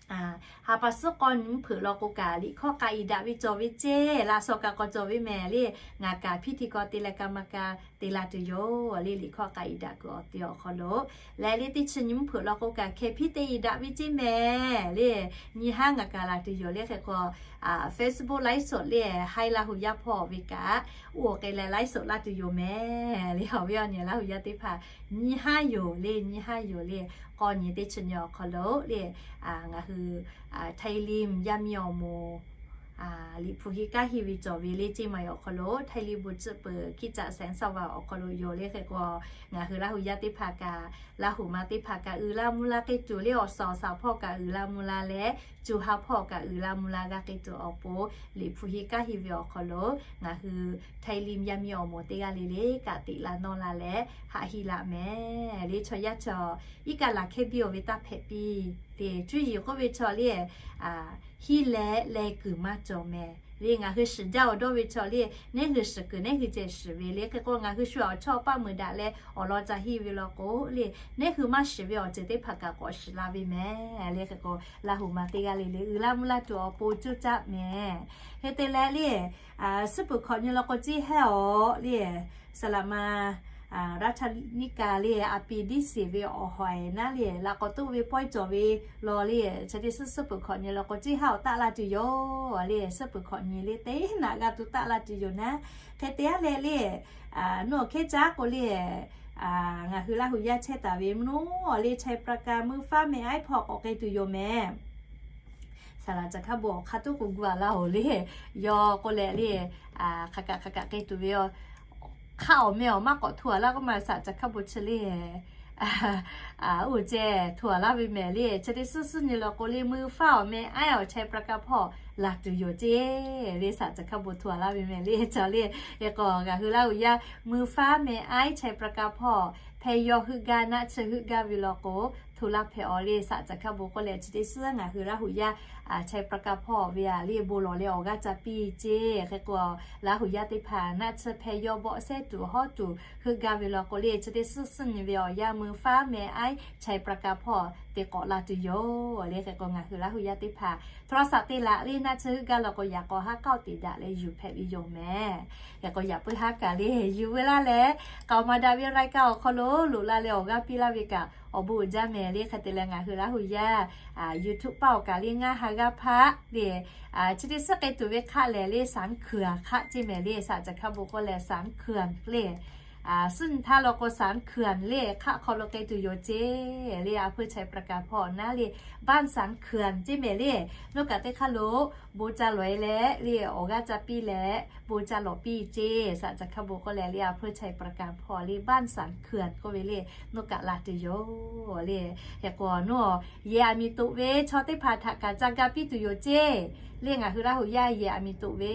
Ha pa suhˉ k'aw nyi mvuhˇ hpeuꞈ law k'o kaꞈ, liꞈ hkawˇ k'a iˍ daꞈ ve cawˬ ve ceˇ, laꞈ shawnˍ kaꞈ k'awꞈ cawˬ ve mehˍ le. Ngaˬ kaꞈ hpiˇ hti k'aw te leh ka ma ka te la tuˬ yoˬ le. Liꞈ hkawˇ k'a iˍ daꞈ kuiˬ awˬ te awˬ hk'aw lo leh le, teˇ chi nyi mvuhˇ hpeuꞈ law k'o kaꞈ, hkeh hpiˇ te iˍ daꞈ ve ceˇ mehˍ le. Nyi haˉ ngaˬ kaꞈ laˬ tuˬ yoˬ le. Hk'e k'o, Facebook ไลฟ์สด le, haiˉ Laˇ hu yaˇ hpawˇ ve kaꞈ, oˇ k'e leh ไลฟ์สด laˇ tuˬ yoˬ mehˍ le. Awˬ viˉ awˬ nyi Laˇ hu yaˇ teˇ hpaˍ, nyi haˉ yoˬ le, nyi haˉ yoˬ le. K'aw nyi teˇ chi nyi awˬ hk'aw lo le, ngaˬ hui ไทยริม yaˇ miˇ awˬ moˍ liꞈ hpu henˇ kanˉ henˇ ve cawˬ ve le, ceˇ ma awˬ hk'aw lo ไทยริม bon tcuhˆ peuˬ คริสตจักรแสงสว่าง awˬ hk'aw lo yoˬ le. Hk'e k'o, ngaˬ hui Laˇ hu yaˇ teˇ hpaˍ kaꞈ, Laˇ hu ma teˇ hpaˍ kaꞈ uiˍ la mvuh la k'ai tuˬ le, awˬ suhˍ awˬ suhˍ hpawˇ kaꞈ uiˍ la mvuh la leh, co ha hpawˇ kaꞈ uiˍ la mvuh la g'a k'ai tuˬ awˬ pon, liꞈ hpu henˇ kanˉ henˇ ve awˬ hk'aw lo ngaˬ hui ไทยริม yaˇ miˇ awˬ moˍ teˇ g'aˇ le le kaꞈ teꞈ la nawˇ la leh haꞈ hiˆ laˇ mehˍ le. Chaw yaˇ chaw iˉ kaˆ laˬ hkehˇ biˇ-oˬ ve taˇ hpehꞈ piˇ le. Cuˇ yiˍ k'oˆ ve chaw le, hiˇ leh leh kuiˬ maˇ cawˬ mehˍ le. Ngaˬ hui shiˍ jaˇ awˬ dawˇ ve chaw le, neˉ hui shiˍ kuiˬ neˉ hui ceh shiˍ ve le. Hk'e k'o, ngaˬ hui shu awˬ chawˇ paˆ meuˍ daꞈ leh awˬ lawn ca henˇ ve law k'o le, neˉ hui maˇ shiˍ ve awˬ ceuˬ teˇ hpaˍ kaꞈ k'awꞈ shiˍ la ve mehˍ le. Hk'e k'o, Laˇ hu ma teˇ g'aˇ le le uiˍ la mvuh la tuˬ awˬ pon coˇ caˆ mehˍ. Hk'e te leh le, suhˉ peuˬ hkawꞈ nyi law k'o ceˇ hehˉ awˬ le, saˍ laꞈ ma รัฐนิกาย le, a pi diˇ seˍ ve awˬ hawˍ-eˬ naˉ le, laꞈ k'awꞈ toˆ ve pawehˇ cawˬ ve law le, chi teˇ suhˉ suhˉ peuˬ hkawꞈ nyi law k'o ceˇ hehˉ awˬ taˆ la tuˬ yoˬ le. Suhˉ peuˬ hkawꞈ nyi le teˇ naꞈ g'a tuˬ taˆ la tuˬ yoˬ naˉ. Hk'e te aˉ leh le, nawˬ hkehˉ caˉ k'o le, ngaˬ hui Laˇ hu yaˇ chehˇ taˍ ve mvuhˇ naw le, ชัยปราการ meuˇ faˉ meh aiˉ hpawˇ k'awꞈ k'ai tuˬ yoˬ mehˍ. Saˍ laꞈ ca hk'aˇ bon awˬ hk'a tuˉ k'o gu a laˇ-oˬ le. Yawˇ k'oˆ leh le, hk'a kaꞈ hk'a kaꞈ k'ai tuˬ ve yoˬ. Hk'aˆ awˬ meh awˬ maˇ k'awꞈ hto a laˇ k'oˆ ma, saˍ laꞈ ca hk'aˇ bon chi le, oˇ ceh hto a laˇ ve mehˍ le. Chi teˇ suhˉ suhˉ nyi law k'o le, meuˇ faˉ awˬ meh aiˉ awˬ ชัยปราการ hpawˇ laˬ tuˬ yoˬ ceˇ le. Saˍ laꞈ ca hk'aˇ bon hto a laˇ ve mehˍ le. Chaw le, hk'e k'o ngaˬ hui Laˇ hu yaˇ meuˇ faˉ meh aiˉ ชัยปราการ hpawˇ hpeh yawˇ heuˆ gaˇ naˆ tsuhˇ heuˆ gaˇ ve law k'o, hto laˇ hpehꞈ awˬ le. Saˍ laꞈ ca hk'aˇ bon k'oˆ leh chi teˇ suhˉ ngaˬ hui Laˇ hu yaˇ ชัยปราการ hpawˇ ve a le bon lawˬ leh awˬ g'aˇ ca piˇ ceˇ. Hk'e k'o, Laˇ hu yaˇ teˇ hpaˍ naˆ tsuhˇ hpeh yawˇ bawˆ sehˉ tuˬ hawˉ tuˬ heuˆ gaˇ ve law k'o le, chi teˇ suhˉ suhˉ nyi ve awˬ yanˇ meuˇ faˉ meh aiˉ ชัยปราการ hpawˇ te k'awꞈ la tuˬ yoˬ le. Hk'e k'o ngaˬ hui Laˇ hu yaˇ teˇ hpaˍ โทรศัพท์ te laꞈ le naˆ tsuhˇ heuˆ gaˇ law k'o, yaꞈ k'aw haˉ k'aoˆ teꞈ daꞈ leh yuˬ hpehꞈ ve yoˬ mehˍ. Hk'e k'o yaꞈ puiˉ haˉ kaꞈ le yuˬ ve laˇ leh, k'aoˍ maˍ daꞈ ve รายการ awˬ hk'aw lo loꞈ la leh awˬ g'aˇ piˇ laˇ ve kaꞈ awˬ bon uiˍ jaˇ mehˍ le. Hk'e te leh ngaˬ hui Laˇ hu yaˇ YouTube เป้า kaꞈ le ngaˇ ha g'aˇ hpaˆ le, chi teˇ suhˉ k'ai tuˬ ve hk'aˆ lehˬ le สันเขื่อน hk'aˆ ceˇ mehˍ le. Saˍ laꞈ ca hk'aˇ bon k'oˆ leh สันเขื่อน le, suhˉ nyi htaˇ law k'o สันเขื่อน le hk'aˆ hk'aw lo k'ai tuˬ yoˬ ceˇ le. A hpuiˇ ชัยปราการ hpawˇ naˉ le บ้านสันเขื่อน ceˇ mehˍ le. Nawˬ kaꞈ teˇ hk'aˇ lo bon ca lawˬ e leh le awˬ g'aˇ ca piˇ leh bon ca lawˬ piˇ ceˇ. Saˍ laꞈ ca hk'aˇ bon k'oˆ leh le a hpuiˇ ชัยปราการ hpawˇ le บ้านสันเขื่อน k'oˆ ve le, nawˬ kaꞈ la tuˬ yoˬ le. Hk'e k'o nawˬ yehˬ aˬ miˍ toꞈ ve chaw teˇ hpaˍ htaꞈ kaꞈ ca ga piˇ tuˬ yoˬ ceˇ le. Ngaˬ hui Laˇ hu yaˇ yehˬ aˬ miˍ toꞈ ve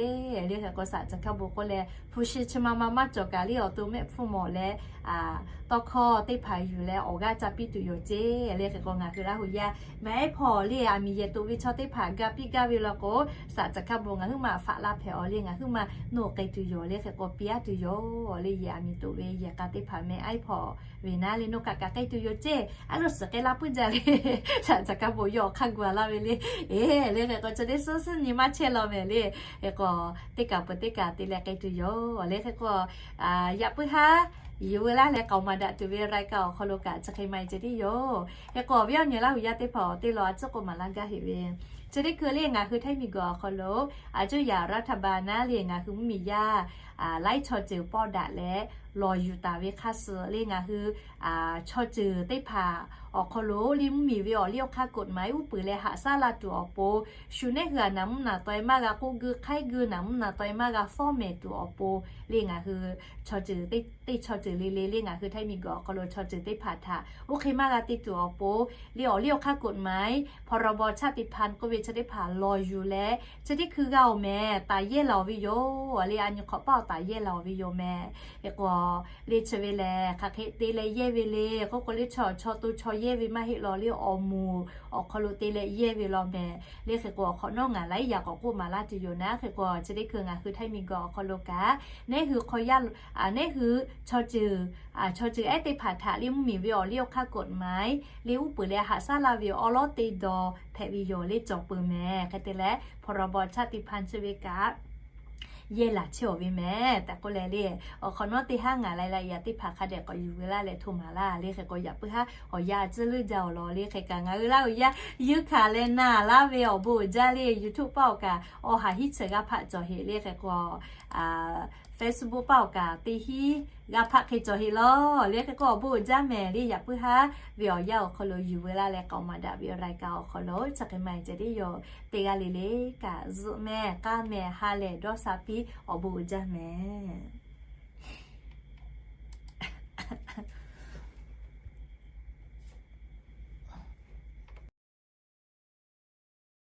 le. Hk'e k'o saˍ laꞈ ca hk'aˇ bon k'oˆ leh hpu shi chi ma ma maˇ cawˬ kaꞈ le awˬ to mehˆ hpfuhˇ mawˬ leh tawˇ hkawˇ teˇ hpaˍ yuˬ leh awˬ g'aˇ ca piˇ tuˬ yoˬ ceˇ le. Hk'e k'o ngaˬ hui Laˇ hu yaˇ mehˍ aiˉ hpawˇ le aˬ miˍ yehˬ toꞈ ve chaw teˇ hpaˍ ga piˇ gaˇ ve law k'o, saˍ laꞈ ca hk'aˇ bon ngaˬ huiˉ ma faꞈ laˇ hpehꞈ awˬ le ngaˬ huiˉ ma nawˬ k'ai tuˬ yoˬ le. Hk'e k'o piˇ aˉ tuˬ yoˬ le. Yehˬ aˬ miˍ toꞈ ve yehˬ k'a teˇ hpaˍ mehˍ aiˉ hpawˇ ve naˉ le nawˬ kaꞈ kaꞈ k'ai tuˬ yoˬ ceˇ. Aˉ lo suhˍ k'ai la puiˉ jaˇ le. Saˍ laꞈ ca hk'aˇ bon yawˇ awˬ hk'aˇ gu a laˇ ve le. Eˬ le hk'e k'o chi teˇ suhˉ suhˉ nyi maˇ chehˇ law mehˍ le. Hk'e k'o teˇ kaˬ peuˬ teˇ kaˬ te leh k'ai tuˬ yoˬ le. Hk'e k'o yaꞈ puiˉ haˉ yuˬ ve laˇ leh k'aoˍ maˍ daꞈ tuˬ ve รายการ awˬ hk'aw lo kaꞈ chi hk'e ma e ceh tiˉ yoˬ. Hk'e k'o awˬ viˉ awˬ nyi Laˇ hu yaˇ teˇ hpaˍ awˬ teˇ lawn a ciˉ k'oˆ maˍ laˇ gaˇ heꞈ ve, chi teˇ hkui le ngaˬ hui ไทย miˬguiˬ awˬ hk'aw lo a cuˇ yaꞈ รัฐบาล naˉ le ngaˬ hui mvuhˇmiˬ yaˇ laiˉ chaw ceuˬ pawˆ daꞈ leh lawˬ yuˬ taˍ ve hk'a suh le ngaˬ hui chaw ceuˬ teˇ hpaˍ awˬ hk'aw lo le mvuhˇmiˬ ve awˬ liˇ awˬ hk'aˇ กฎหมาย uˉ peunˍ leh haꞈ shaˉ la tuˬ awˬ pon, shu neˉ hui a naˍ mvuhˇ naˍ taweh maˇ g'a k'oˆ geu hk'aiˉ geu, naˍ mvuhˇ naˍ taweh maˇ g'a fawˉ mehˍ tuˬ awˬ pon le ngaˬ hui chaw ceuˬ teˇ chaw ceuˬ le le le ngaˬ hui ไทย miˬguiˬ awˬ hk'aw lo chaw ceuˬ teˇ hpaˍ htaꞈ oˇ hk'e maˇ g'a te tuˬ awˬ pon le awˬ liˇ awˬ hk'aˇ กฎหมาย พรบชาติพันธุ์ k'oˆ ve chi teˇ hpaˍ lawˬ yuˬ leh chi teˇ hkui g'a-oˬ mehˍ, taˍ yehˇ laˬ-oˬ ve yoˬ. Le a nyi hk'awꞈ paˇ awˬ taˍ yehˇ laˬ-oˬ ve yoˬ mehˍ. Hk'e k'o, le chi ve lehˬ hk'aˬ hk'e te leh yehˇ ve le k'oˆ k'o, le chaw chaw to chaw yehˇ ve maˇ heˆ law, le awˬ moˍ awˬ hk'aw lo te leh yehˇ ve law mehˍ. Le hk'e k'o, awˬ hk'awꞈ nawˉ ngaˬ laiˉ yaꞈ k'awꞈ k'oˆ maˍ laˇ tuˬ yoˬ naˉ. Hk'e k'o, chi teˇ hkui ngaˬ hui Htaiˇ miˬguiˬ awˬ hk'aw lo kaꞈ, neˉ hui hk'aw yaˇ, neˉ hui chaw ceuˬ, chaw ceuˬ ehˉ teˇ hpaˍ htaꞈ le mvuhˇmiˬ ve awˬ liˇ awˬ hk'aˇ กฎหมาย le uˉ peunˍ leh haꞈ shaˉ laˇ ve awˬ lawn teˇ dawˬ hpehꞈ ve yoˬ. Le cawˬ peuˬ mehˍ. Hk'e te leh พรบ ชาติพันธุ์ chi ve kaꞈ yehˇ laˬ chehˇ-oˬ ve mehˍ tehꞈ k'oˆ leh le, awˬ hk'awꞈ nawˉ teˇ haˉ ngaˬ lai lai yaꞈ teˇ hpaˍ hk'a dehꞈ k'awꞈ yuˬ ve laˇ leh hto maˍ laˇ. Le hk'e k'o, yaꞈ puiˉ haˉ awˬ yanˇ tcuhˉ leuˉ jaˇ-oˬ law. Le hk'e kaꞈ ngaˬ hui laˇ awˬ yanˇ yeunˇ hkanˍ leh naˬ laˇ ve awˬ bon uiˍ jaˇ le YouTube paˆ awˬ kaꞈ awˬ haˍ hiˉ chi g'a hpaˆ cawˬ heꞈ. Le hk'e k'o, Facebook paˆ awˬ kaꞈ teˇ hiˉ g'a hpaˆ hk'e cawˬ heꞈ law. Le hk'e k'o, awˬ bon uiˍ jaˇ mehˍ. Le yaꞈ puiˉ haˉ ve awˬ yanˇ awˬ hk'aw lo yuˬ ve laˇ leh k'aoˍ maˍ daꞈ ve awˬ รายการ awˬ hk'aw lo chi hk'e maˇ heˆ ceh le yoˬ. Teˇ g'aˇ le le kaꞈ zuhꞈ mehˍ, k'aˇ mehˍ, ha lehˬ dawˇ sha piˇ, awˬ bon uiˍ jaˇ mehˍ.